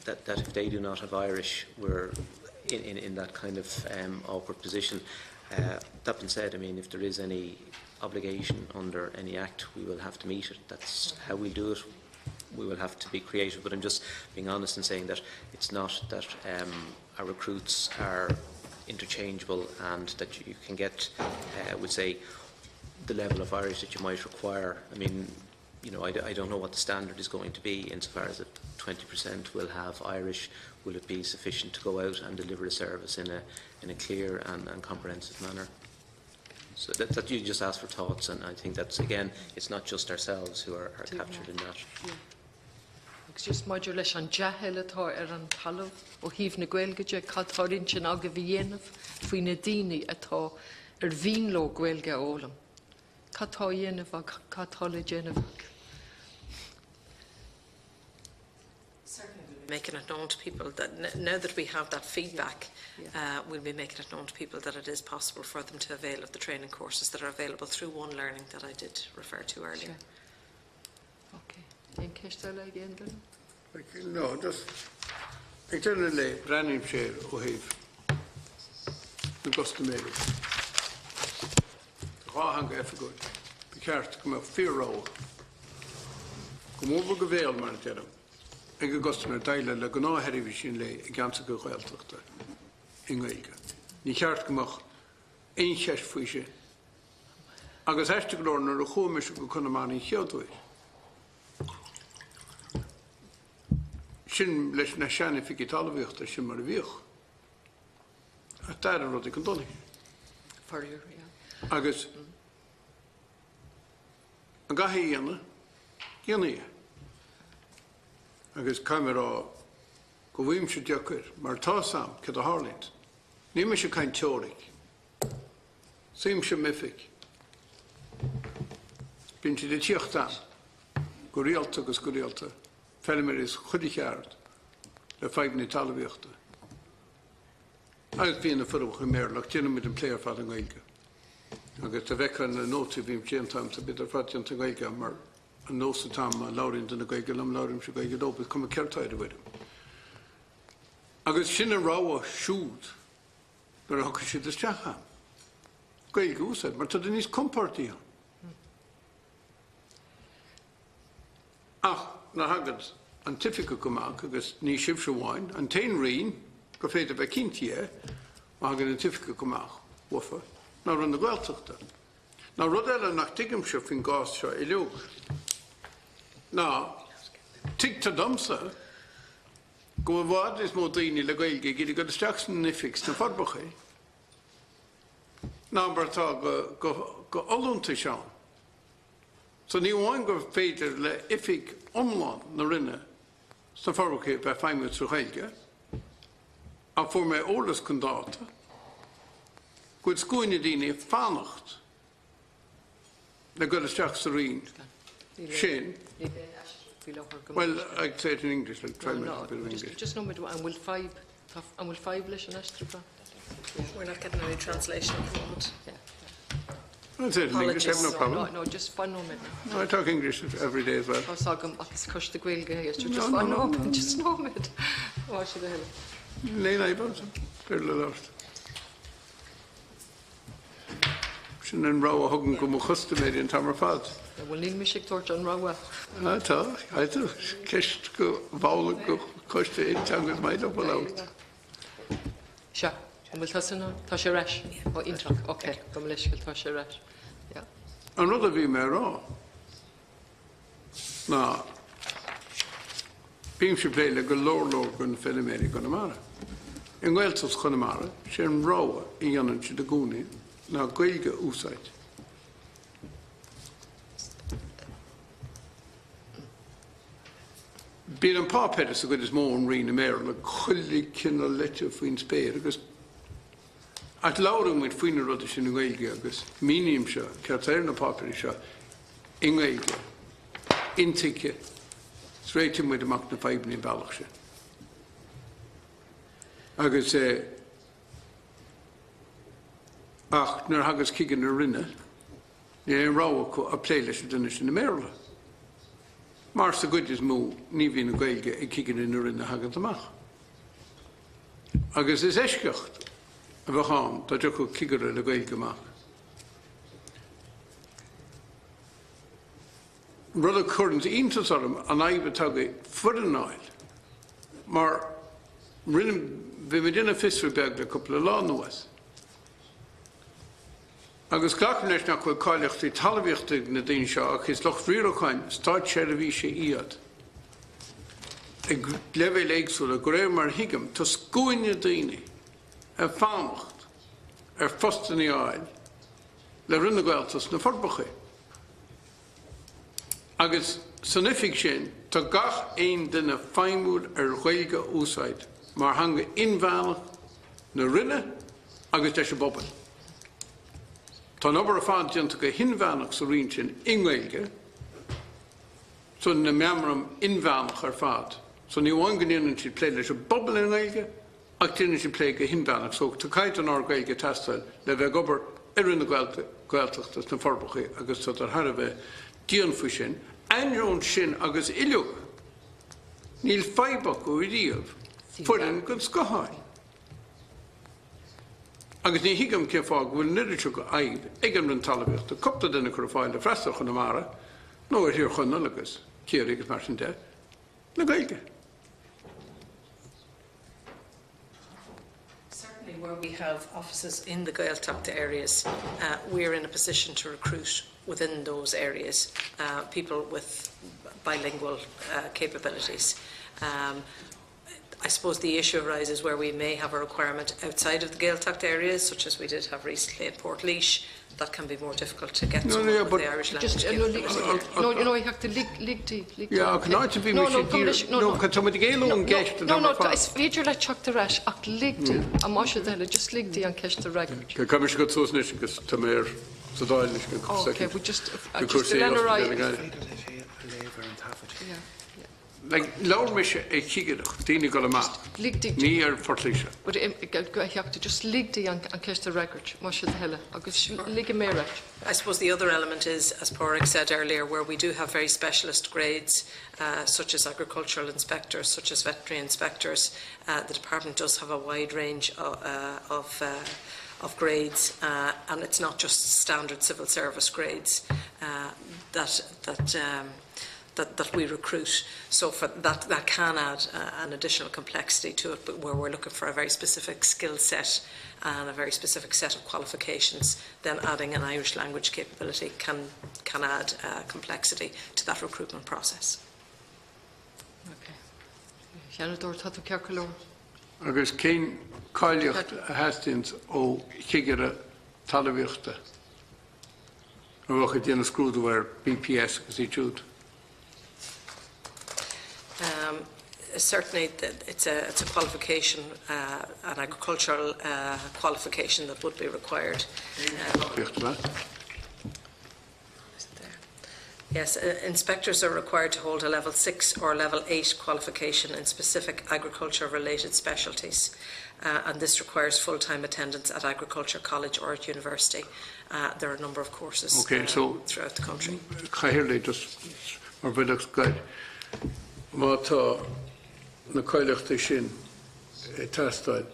that, that if they do not have Irish, we're in, in, in that kind of awkward position. That being said, I mean, if there is any obligation under any act, we will have to meet it. That's how we do it. We will have to be creative. But I'm just being honest in saying that it's not that our recruits are interchangeable and that you can get, uh, would say, the level of Irish that you might require. I mean, you know, I, I don't know what the standard is going to be insofar as that 20% will have Irish. Will it be sufficient to go out and deliver a service in a, in a clear and, and comprehensive manner? So that, that you just ask for thoughts, and I think that's, again, it's not just ourselves who are, are captured in that. Yeah. Agus just maidir leis an dea-thoil atá ar an talamh ó thaobh na Gaeilge de, cad tá ar intinn agaibh a dhéanamh faoi na daoine atá ar mhian leo Gaeilge a fhoghlaim? Cad tá á dhéanamh ag cad tá le déanamh agaibh? Certainly making it known to people that now that we have that feedback, yeah. Yeah. Uh, we'll be making it known to people that it is possible for them to avail of the training courses that are available through One Learning that I did refer to earlier. Sure. Okay. Aon cheist eile ag aon duine? No, just ag deireadh an lae, breathnaímse air ó thaobh na gcustaiméirí. Sa dhá theanga oifigiúil, ba cheart go mbeadh fíor-rogha, go mór go bhéal mar a deirim, ag an gcustaiméir déileáil le gnáthsheirbhísí an lae i gceantracha Ghaeltachta i nGaeilge. Ní cheart go mbeadh aon cheist faoi sin. Agus aisteach go leor nuair a chuaigh mise go Conamara an chéad uair, sin leis na sean-oifigí talmhaíochta, sin mar a bhíodh. Ach d'athraigh rudaí go dona. Faraor, yeah. Agus an gcaithfidh a dhéanamh, déanfaidh é. Agus caithfidh mé a rá go bhfuilimse deacair, mar tá 'fhios a'm céard a tharlaíonns. Níl mise ag caint teoiric. Suímse i m'oifig. Bíonn siad ag tíocht a'm go rialta agus go rialta, feilméaraí as chuile cheard le fadhbanna talmhaíochta. Agus bíonn na foirmeacha i mBéarla ach déanann muid an plé ar fad i nGaeilge. Agus dá bhfeicfeá na nótaí a bhíonn déanta a'msa, bíd ar fad déanta i nGaeilge a'm mar an nós atá a'm má labhraíonn duine Gaeilge liom, labhraímse Gaeilge dóibh, is cuma céard tá ar an bhfoirm. Agus sin a rogha siúd. Nuair a thiocfaidh siad isteach a'm. Gaeilge a úsáid, mar tá tú níos compórdaí ann. Ach nuair a thagann an t-oifigeach amach, agus ní sibhse amháin, an t-aon roinn gur féidir bheith cinnte dhe, má thagann an t-oifigeach amach uafa, ná Roinn na Gaeltachta. Now rud eile nach dtuigimse faoin gcás seo uilig ná, tuigtear domsa, go bhfuil i bhfad níos mó daoine le Gaeilge ag iarraidh dul isteach san oifig sna Forbacha ná mar atá go fholúntais ann. So ní amháin gur féidir le oifig iomlán na Roinne sna Forbacha bheith feidhmiú trí Ghaeilge, ach fuair mé eolas chun dáta go bhfuil scuaine daoine ag fanacht le dul isteach sa Roinn sin. Well, I'd say it in English, I'll try no, no, bit of English. Just nóiméad, an bhfuil fadhb, an bhfuil fadhb leis an aistriúchán? We're not getting any translation at the moment. Yeah. I'd say it in English, I have no problem. No, no, just fan nóiméad. No, I talk English every day as well. Tá agam agus coiste Gaeilge é, just fan nóiméad, just nóiméad. Ó, sé do thoil. Níl aon fhadhb, Béarla a labhairt. Sin an rogha a thugaim go mo chustaiméirí an t-am ar fad. Bhuel, níl mise ag tabhairt an rogha. Ah, tá. Caithfidh tú ceist go bhfoghlaim go coiste aon teanga is maith liom a labhairt. Sea. An bhfuil tusa in ann? Tá sé ar ais. Ó, iontach. Ok. Gabh mo leithscéal, tá sé ar ais. Yeah. An rud a bhí mé a rá ná bímse ag plé le go leor leor de na feilméaraí i gConamara. I nGaeltacht Chonamara, sé an rogha a dhéanann siad i gcónaí ná Gaeilge a úsáid. Bíonn an páipéar sa gcuid is mó ón Roinn i mBéarla, chuile cineál leitir faoin spéir agus ach labhraíonn muid faoi na rudaí sin i nGaeilge agus mínímse céard tá ar na páipéirí seo i nGaeilge, intuigthe, is réitíonn muid amach na fadhbanna an bealach sin. Agus eh, ach nuair a thagas cigire na Roinne, níl aon rogha acu ach plé leis an duine sin i mBéarla. Mar sa gcuid is mó ní bhíonn an Ghaeilge ag cigire na Roinne a thagann amach. Agus is eisceacht a bheadh ann dá dtiocfadh cigire le Gaeilge amach. Rud a chuireann iontas orm an fhadhb atá agaibh foireann a fháil, mar Rinne, bhí mé ag déanamh fiosrú beag le cúpla lá anuas. Agus glacaim leis nach bhfuil cáilíochtaí talmhaíochta ag na daoine seo ach is lucht riaracháin státseirbhíse iad ag leibhéil éagsúla. De réir mar a thuigim, tá scuaine daoine ag fanacht ar phostanna a fháil le Roinn na Gaeltachta sna Forbacha. Agus san oifig sin tá gach aon duine feidhmiúil ar Ghaeilge a úsáid mar theanga inmheánach na Roinne agus leis an bpobal. Tá an obair ar fad déanta go hinmheánach sa Roinn sin i nGaeilge, so na meamraim inmheánach ar fad. So ní amháin go ndéanann siad plé leis an bpobal i nGaeilge ach déanann siad plé go hinmheánach. So tá caighdeán ard Gaeilge ag teastáil le bheith ag obair i Roinn na Gaeltachta sna Forbacha agus tá thar a bheith dian faoi sin. Ainneoin sin agus uilig, níl fadhb acu riamh foireann den scoth a fháil. Agus ní thuigim cén fáth go bhfuil an oiread seo de fhadhb ag an Roinn Talmhaíochta cúpla duine a chur ar fáil le freastal ar Chonamara nó ar Thír Chonaill agus Ciarraí agus mar sin de le Gaeilge. Certainly where we have offices in the Gaeltacht areas, uh, we're in a position to recruit within those areas uh, people with bilingual uh, capabilities. Um, I suppose the issue arises where we may have a requirement outside of the Gaeltacht areas, such as we did have recently in Portlaoise, that can be more difficult to get no, no, yeah, but the Irish language. Just, uh, no, no, no, you have to lig, lig di, lig Yeah, can I to be no, no, no, no, no, tá géú an gceist No, no, is féidir leat teacht ar ais ach lig di an máise eile, just lig di an ceist a fhreagairt. Caithfidh mise dul suas anois agus tá mé ar sa Dáil anois go Okay, we just, uh, just lean ar aghaidh. Yeah. Like, labhair mise ar chigireacht, daoine ag dul amach, ní ar Phort Laoise. But a Theachta, just lig di an ceist a fhreagairt, más é do thoil é, agus ligfidh mé ort. I suppose the other element is, as Pádraig said earlier, where we do have very specialist grades, uh, such as agricultural inspectors, such as veterinary inspectors, uh, the department does have a wide range of, uh, of, uh, of grades, uh, and it's not just standard civil service grades uh, that, that um, that, that we recruit. So for that, that can add uh, an additional complexity to it, but where we're looking for a very specific skill set and a very specific set of qualifications, then adding an Irish language capability can, can add uh, complexity to that recruitment process. Okay. Seanadóir, tá tú ceart go leor. Agus cén cáilíocht a theastaíonn ó chigire talmhaíochta? A bheadh ag déanamh scrúdú ar BPS agus iad siúd. Um, certainly it's a, it's a qualification, uh, an agricultural uh, qualification that would be required. Um, Yes, uh, inspectors are required to hold a level 6 or level 8 qualification in specific agriculture-related specialties, uh, and this requires full-time attendance at agriculture college or at university. Uh, there are a number of courses okay, so, throughout the country. Cathaoirleach just mar bheadh gaid. Má tá na cáilíochtaí sin ag teastáil,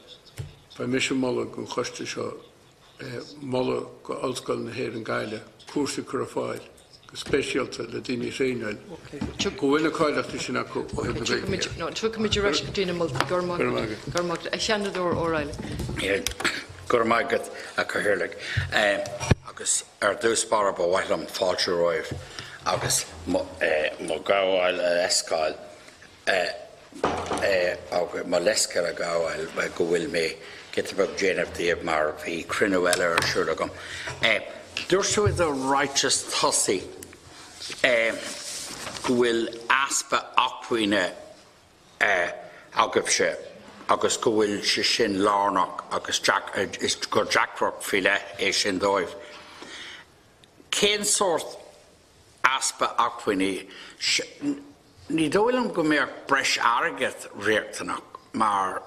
beidh mise ag moladh don choiste seo moladh go Ollscoil na hÉireann Gaillimh cúrsa a chur ar fáil go speisialta le daoine a thraenáil go bhfuil na cáilíochtaí sin acu ó thaobh na Gaeilge de. Tiocfaimid ar ais go dtí na moltaí. Go raibh maith agat. A Sheanadóir O'Reilly. Go raibh maith agat, a Chathaoirligh. Agus ar dtús báire ba mhaith liom fáilte romhaibh agus mo ghabháil a fheiceáil agus mo leithscéal a ghabháil go bhfuil mé giota beag déanach daoibh mar bhí cruinniú eile ar siúl agam. Dúirt tú i do ráiteas tosaigh go bhfuil easpa acmhainne agaibhse agus go bhfuil sé sin lárnach agus gur deacracht faoi leith é sin dóibh. Cén sórt easpa acmhainní? Ní dóigh liom go mbeadh breis airgid riachtanach mar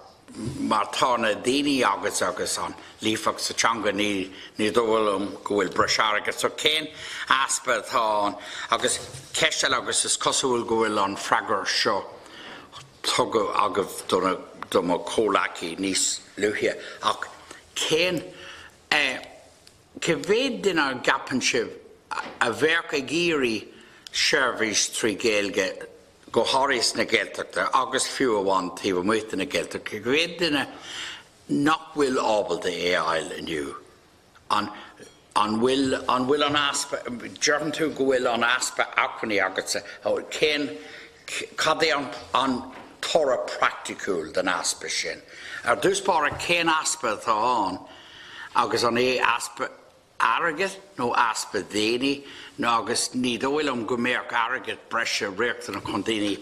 má tá na daoine agat agus an líofacht sa teanga ní ní dóigh liom go bhfuil breis airgid. So cén easpa atá ann? Agus ceist eile agus is cosúil go bhfuil an freagra seo tugtha agaibh do na do mo chomhleacaí níos luaithe ach cén eh, Cé mhéad duine a gceapann sibh a bheadh ag iarraidh seirbhís trí Ghaeilge? go háirithe sna Gaeltachta agus fiú amháin taobh amuigh de na Gaeltachta, cé mhéad duine nach bhfuil ábalta é a fháil inniu? An an bhfuil an bhfuil an easpa, deireann tú go bhfuil an easpa acmhainní agatsa, cén, cad é an an toradh praiticiúil den easpa sin? Ar dtús báire, cén easpa atá ann agus an é easpa airgid nó easpa daoine nó agus ní dóigh liom go mbeadh airgead breise riachtanach chun daoine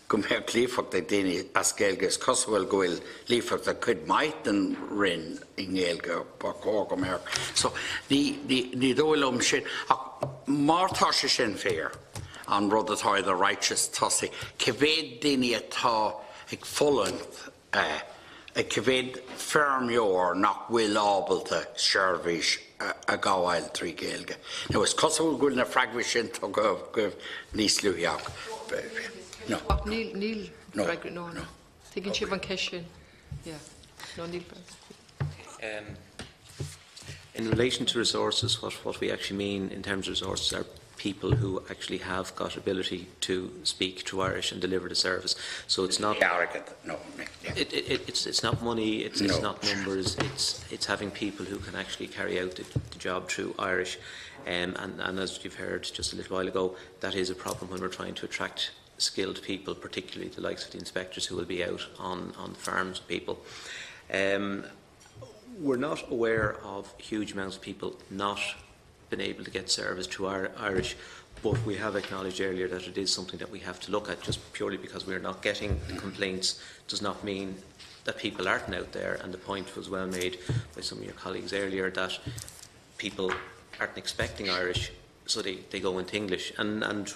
go mbeadh líofacht ag daoine as Gaeilge. Is cosúil go bhfuil líofacht ag cuid mhaith den Roinn i nGaeilge, ba chóir go mbeadh. So ní ní ní dóigh liom sin. Ach má tá sé sin fíor, an rud atá i do ráiteas tosaigh, cé mhéad daoine atá ag fulaingt Cé mhéad feirmeoir nach bhfuil ábalta seirbhís a ghabháil trí Ghaeilge? Nó is cosúil go bhfuil na freagraí sin tugtha agaibh níos luaithe ach no. Níl, níl freagra, no, no. Tuigeann sibh an ceist sin? Yeah. No, níl freagra. In relation to resources, what, what we actually mean in terms of resources are people who actually have got ability to speak to Irish and deliver the service. So it's not no, it, it, it's, it's not money, it's, no. it's not numbers, it's, it's having people who can actually carry out the, the job through Irish. Um, and, and as you've heard just a little while ago, that is a problem when we're trying to attract skilled people, particularly the likes of the inspectors who will be out on, on the farms with people. Um, we're not aware of huge amounts of people not been able to get service to our Irish, but we have acknowledged earlier that it is something that we have to look at just purely because we are not getting the complaints does not mean that people aren't out there and the point was well made by some of your colleagues earlier that people aren't expecting Irish so they, they go into English and, and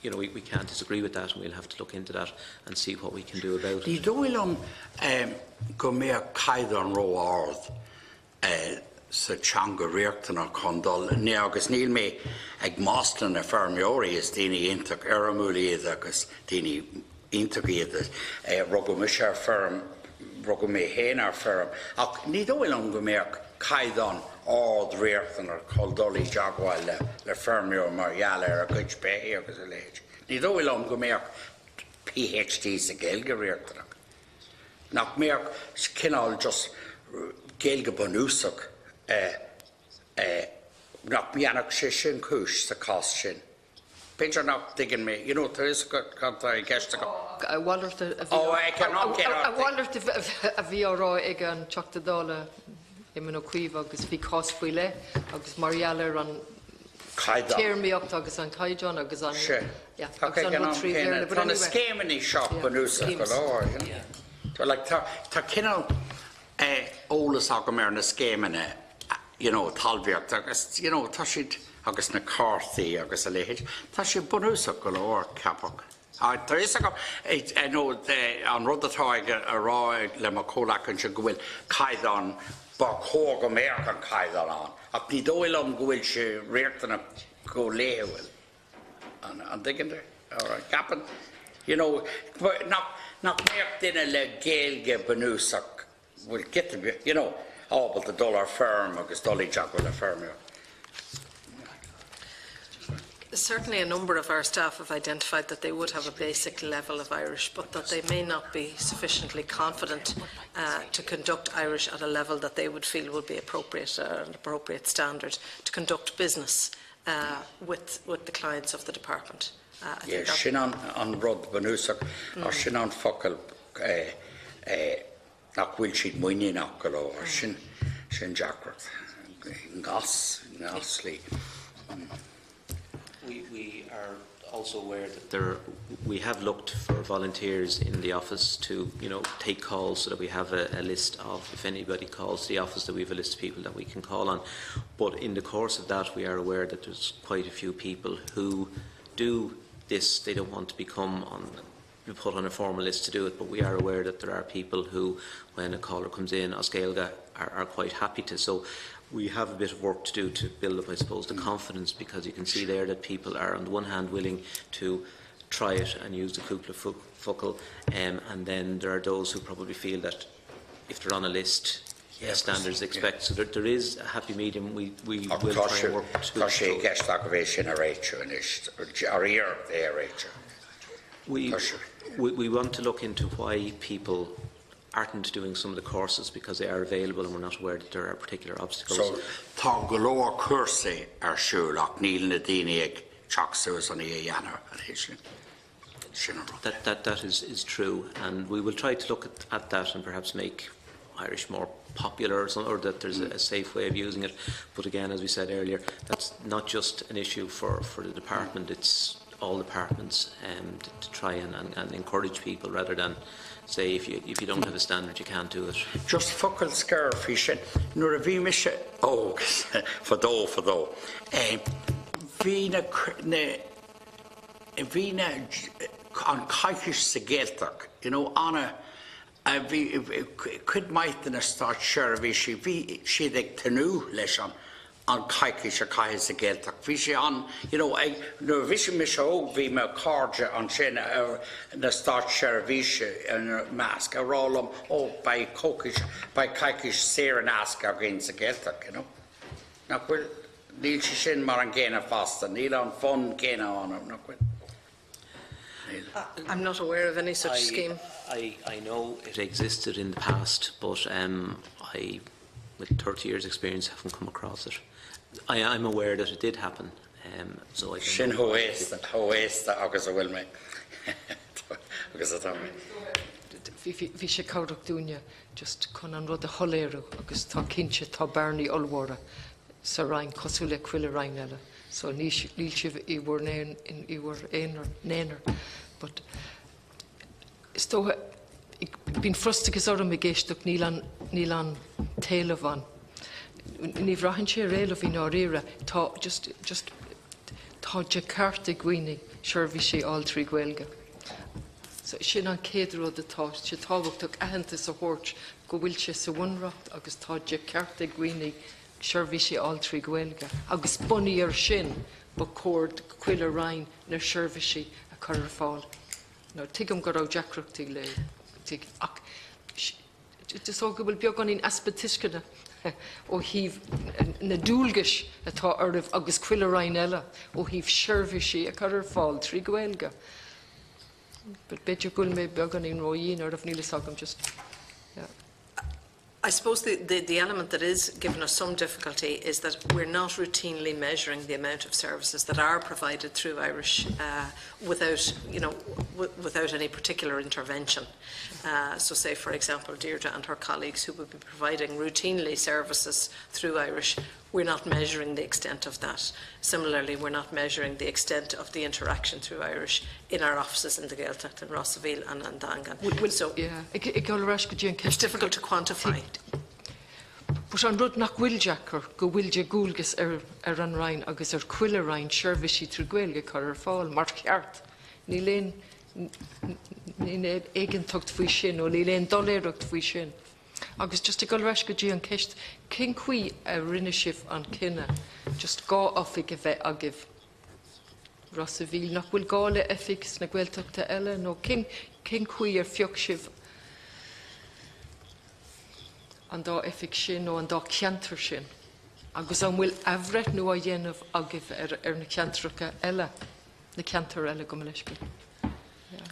you know, we, we can't disagree with that and we'll have to look into that and see what we can do about it. Ní dóigh liom go mbeadh caighdeán ró-ard sa teanga riachtanach chun dul, ní agus níl mé ag maslú na feirmeoirí, is daoine iontach éirimiúil iad agus daoine iontach iad. Rugadh mise ar feirm, rugadh mé féin ar feirm, ach ní dóigh liom go mbeadh caighdeán ard riachtanach chun dul i dteagmháil le le feirmeoir mar gheall ar a gcuid beithígh agus a leithéid. Ní dóigh liom go mbeadh PhD sa Ghaeilge riachtanach. Nach mbeadh cineál just Gaeilge bunúsach nach ndéanfadh sé sin cúis sa chás sin? B'fhéidir nach dtuigeann mé, you know, tá fhios agat cad tá i gceist agam. A mhalairt a bhí a mhalairt a bhí á rá ag an Teachta Dála Éamon Ó Cuív agus bhí cás faoi leith agus mar gheall ar an téarmaíocht agus an caighdeán agus an agus an rud Bhéarla. Tá na scéimeanna seo bunúsach go leor. Like, tá tá cineál eolas agam ar na scéimeanna you know, talmhaíochta agus you know, tá siad agus na cártaí agus a leithéid, tá siad bunúsach go leor ceapaim. Tá fhios agam nó an rud atá ag a rá le mo chomhleacaí anseo go bhfuil caighdeán, ba chóir go mbeadh an caighdeán ann, ach ní dóigh liom go bhfuil sé riachtanach go laethúil. An dtuigeann tú? Ceapann, you know, nach nach mbeadh duine le Gaeilge bunúsach, bhfuil giota beag, you know, ábalta dul ar feirm agus dul i dteagmháil le feirmeoir. Certainly a number of our staff have identified that they would have a basic level of Irish, but that they may not be sufficiently confident uh, to conduct Irish at a level that they would feel would be appropriate, uh, an appropriate standard to conduct business uh, with, with the clients of the department. Uh, I Yeah, sin an, an rud bunúsach, mm. sin an focal eh, eh, nach bhfuil siad muiníneach go leor, sin, sin deacracht. Gas, gasly. We, we are also aware that there we have looked for volunteers in the office to you know take calls so that we have a, a list of if anybody calls the office that we have a list of people that we can call on but in the course of that we are aware that there's quite a few people who do this they don't want to become on be put on a formal list to do it but we are aware that there are people who when a caller comes in as Gaeilge are, are quite happy to so we have a bit of work to do to build up, I suppose, the confidence because you can see there that people are, on the one hand, willing to try it and use the cúpla focal, um, and then there are those who probably feel that if they're on a list, yeah, standards expect. Yeah. So there, there is a happy medium. We, we will try and work to. Tá sé i gceist agaibh é sin a réiteach anois, ar iarracht é a réiteach. We, we, we want to look into why people aren't doing some of the courses because they are available and we're not aware that there are particular obstacles. So tá go leor cúrsaí ar siúl ach níl na daoine ag teacht suas chun é a dhéanamh an é sin. Sin an rud. That, that, that is, is true, and we will try to look at, at that and perhaps make Irish more popular or, something, or that there's a, a safe way of using it. But again, as we said earlier, that's not just an issue for, for the department, it's all departments um, to, to try and, and, and encourage people rather than say if you, if you don't have a standard, you can't do it. Just focal scoir faoi sin nuair a bhí mise óg fadó fadó. Bhí na bhí na an coicís sa Ghaeltacht, you know, ana bhí cuid mhaith de na státseirbhísigh, bhí siad ag tnúth leis an an coicís a chaitheamh sa Ghaeltacht. Bhí sé an you know, ag nuair bhí mise óg bhí mo chairde ansin ar na státseirbhíse ina measc ag rá liom ó beidh coicís beidh coicís saor in aisce againn sa Ghaeltacht, you know. Nach bhfuil níl sé sin mar an gcéanna fosta, níl an fonn céanna ann nach bhfuil. I'm not aware of any such I, scheme. I, I know it existed in the past, but um, I, with 30 years' experience, haven't come across it. I, I'm aware that it did happen. Um, so I Sin chomh haosta agus a bhfuil mé agus atá mé. Bhí sé cabhrach dúinne just chun an rud a shoiléiriú agus tá cinnte tá bearnaí ollmhóra sa Roinn cosúil le chuile Roinn eile. So níl sibh i bhur n-aonar. But is dócha bíonn frustrachas orm ag éisteacht níl an níl an t-éileamh ann. Ní bhraitheann sé ar éileamh i ndáiríre tá just just tá de cheart ag daoine seirbhísí a fháil trí Ghaeilge. So sin an chéad rud atá sé tábhachtach aitheantas a thabhairt go bhfuil sé sa bhunreacht agus tá de cheart ag daoine seirbhísí a fháil trí Ghaeilge. Agus bunaithe ar sin ba chóir chuile Roinn na seirbhísí a chur ar fáil. Now, tuigim go raibh deacrachtaí le ach is go bhfuil beagáinín easpa tuisceana ó thaobh na dualgais atá oraibh agus chuile Roinn eile ó thaobh seirbhísí a chur ar fáil trí Ghaeilge. But b'fhéidir go bhfuil mé beagáinín ródhian oraibh níl a fhios agam just yeah. I suppose the, the, the element that is given us some difficulty is that we're not routinely measuring the amount of services that are provided through Irish uh, without, you know, without any particular intervention. Uh, so say, for example, Deirdre and her colleagues who would be providing routinely services through Irish, we're not measuring the extent of that. Similarly, we're not measuring the extent of the interaction through Irish in our offices in the Gaeltacht in Ros an Mhíl and An Daingean. Well, so yeah. it's difficult to quantify. But an rud nach bhfuil deacair go bhfuil de dhualgas ar, ar an Roinn agus ar chuile Roinn seirbhísí trí Ghaeilge chur ar fáil mar cheart. Níl aon éiginnteacht faoi sin nó níl aon doiléireacht faoi sin. Agus just ag dul ar ais go dtí an ceist cén chaoi a rinne sibh an cinneadh, just dhá oifig a bheith agaibh. Ros an Mhíl nach bhfuil gá le oifig sna Gaeltachta eile nó cén cén chaoi ar phioc sibh an dá oifig sin nó an dá cheantar sin. Agus an bhfuil athbhreithniú á dhéanamh agaibh ar, ar na ceantracha eile, na ceantair eile go leisce. Yeah.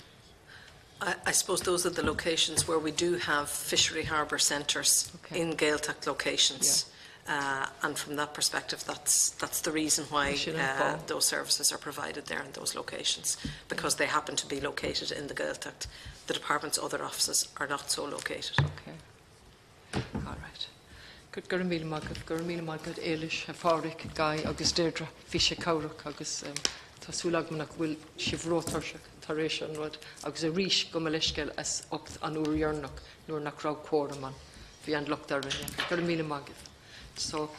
I, I suppose those are the locations where we do have fishery harbour centres okay. in Gaeltacht locations. Yeah. Uh, and from that perspective, that's, that's the reason why uh, those services are provided there in those locations, because they happen to be located in the Gaeltacht. The department's other offices are not so located. Okay. All right. Go raibh míle maith agat, go raibh míle maith agat Éilis, Phádraig, Guy agus Deirdre, bhí sé cabhrach agus um, tá súil agam nach bhfuil sibh róthuirseach tar éis an rud agus arís gabh mo leithscéal as ucht an uair dheireanach nuair nach raibh quórum ann. Bhí an locht orainne. Go raibh míle maith agat. So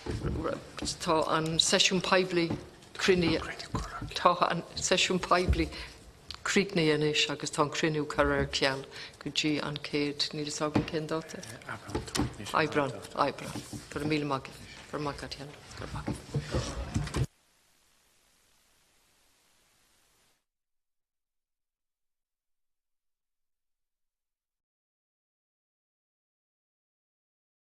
tá an seisiún poiblí críochnaithe tá an seisiún poiblí críochnaithe anois agus tá an cruinniú curtha ar ceal go dtí an chéad níl a fhios agam cén dáta. Aibreán, Aibreán, Go raibh míle maith agat, go raibh maith agat, go raibh maith agat.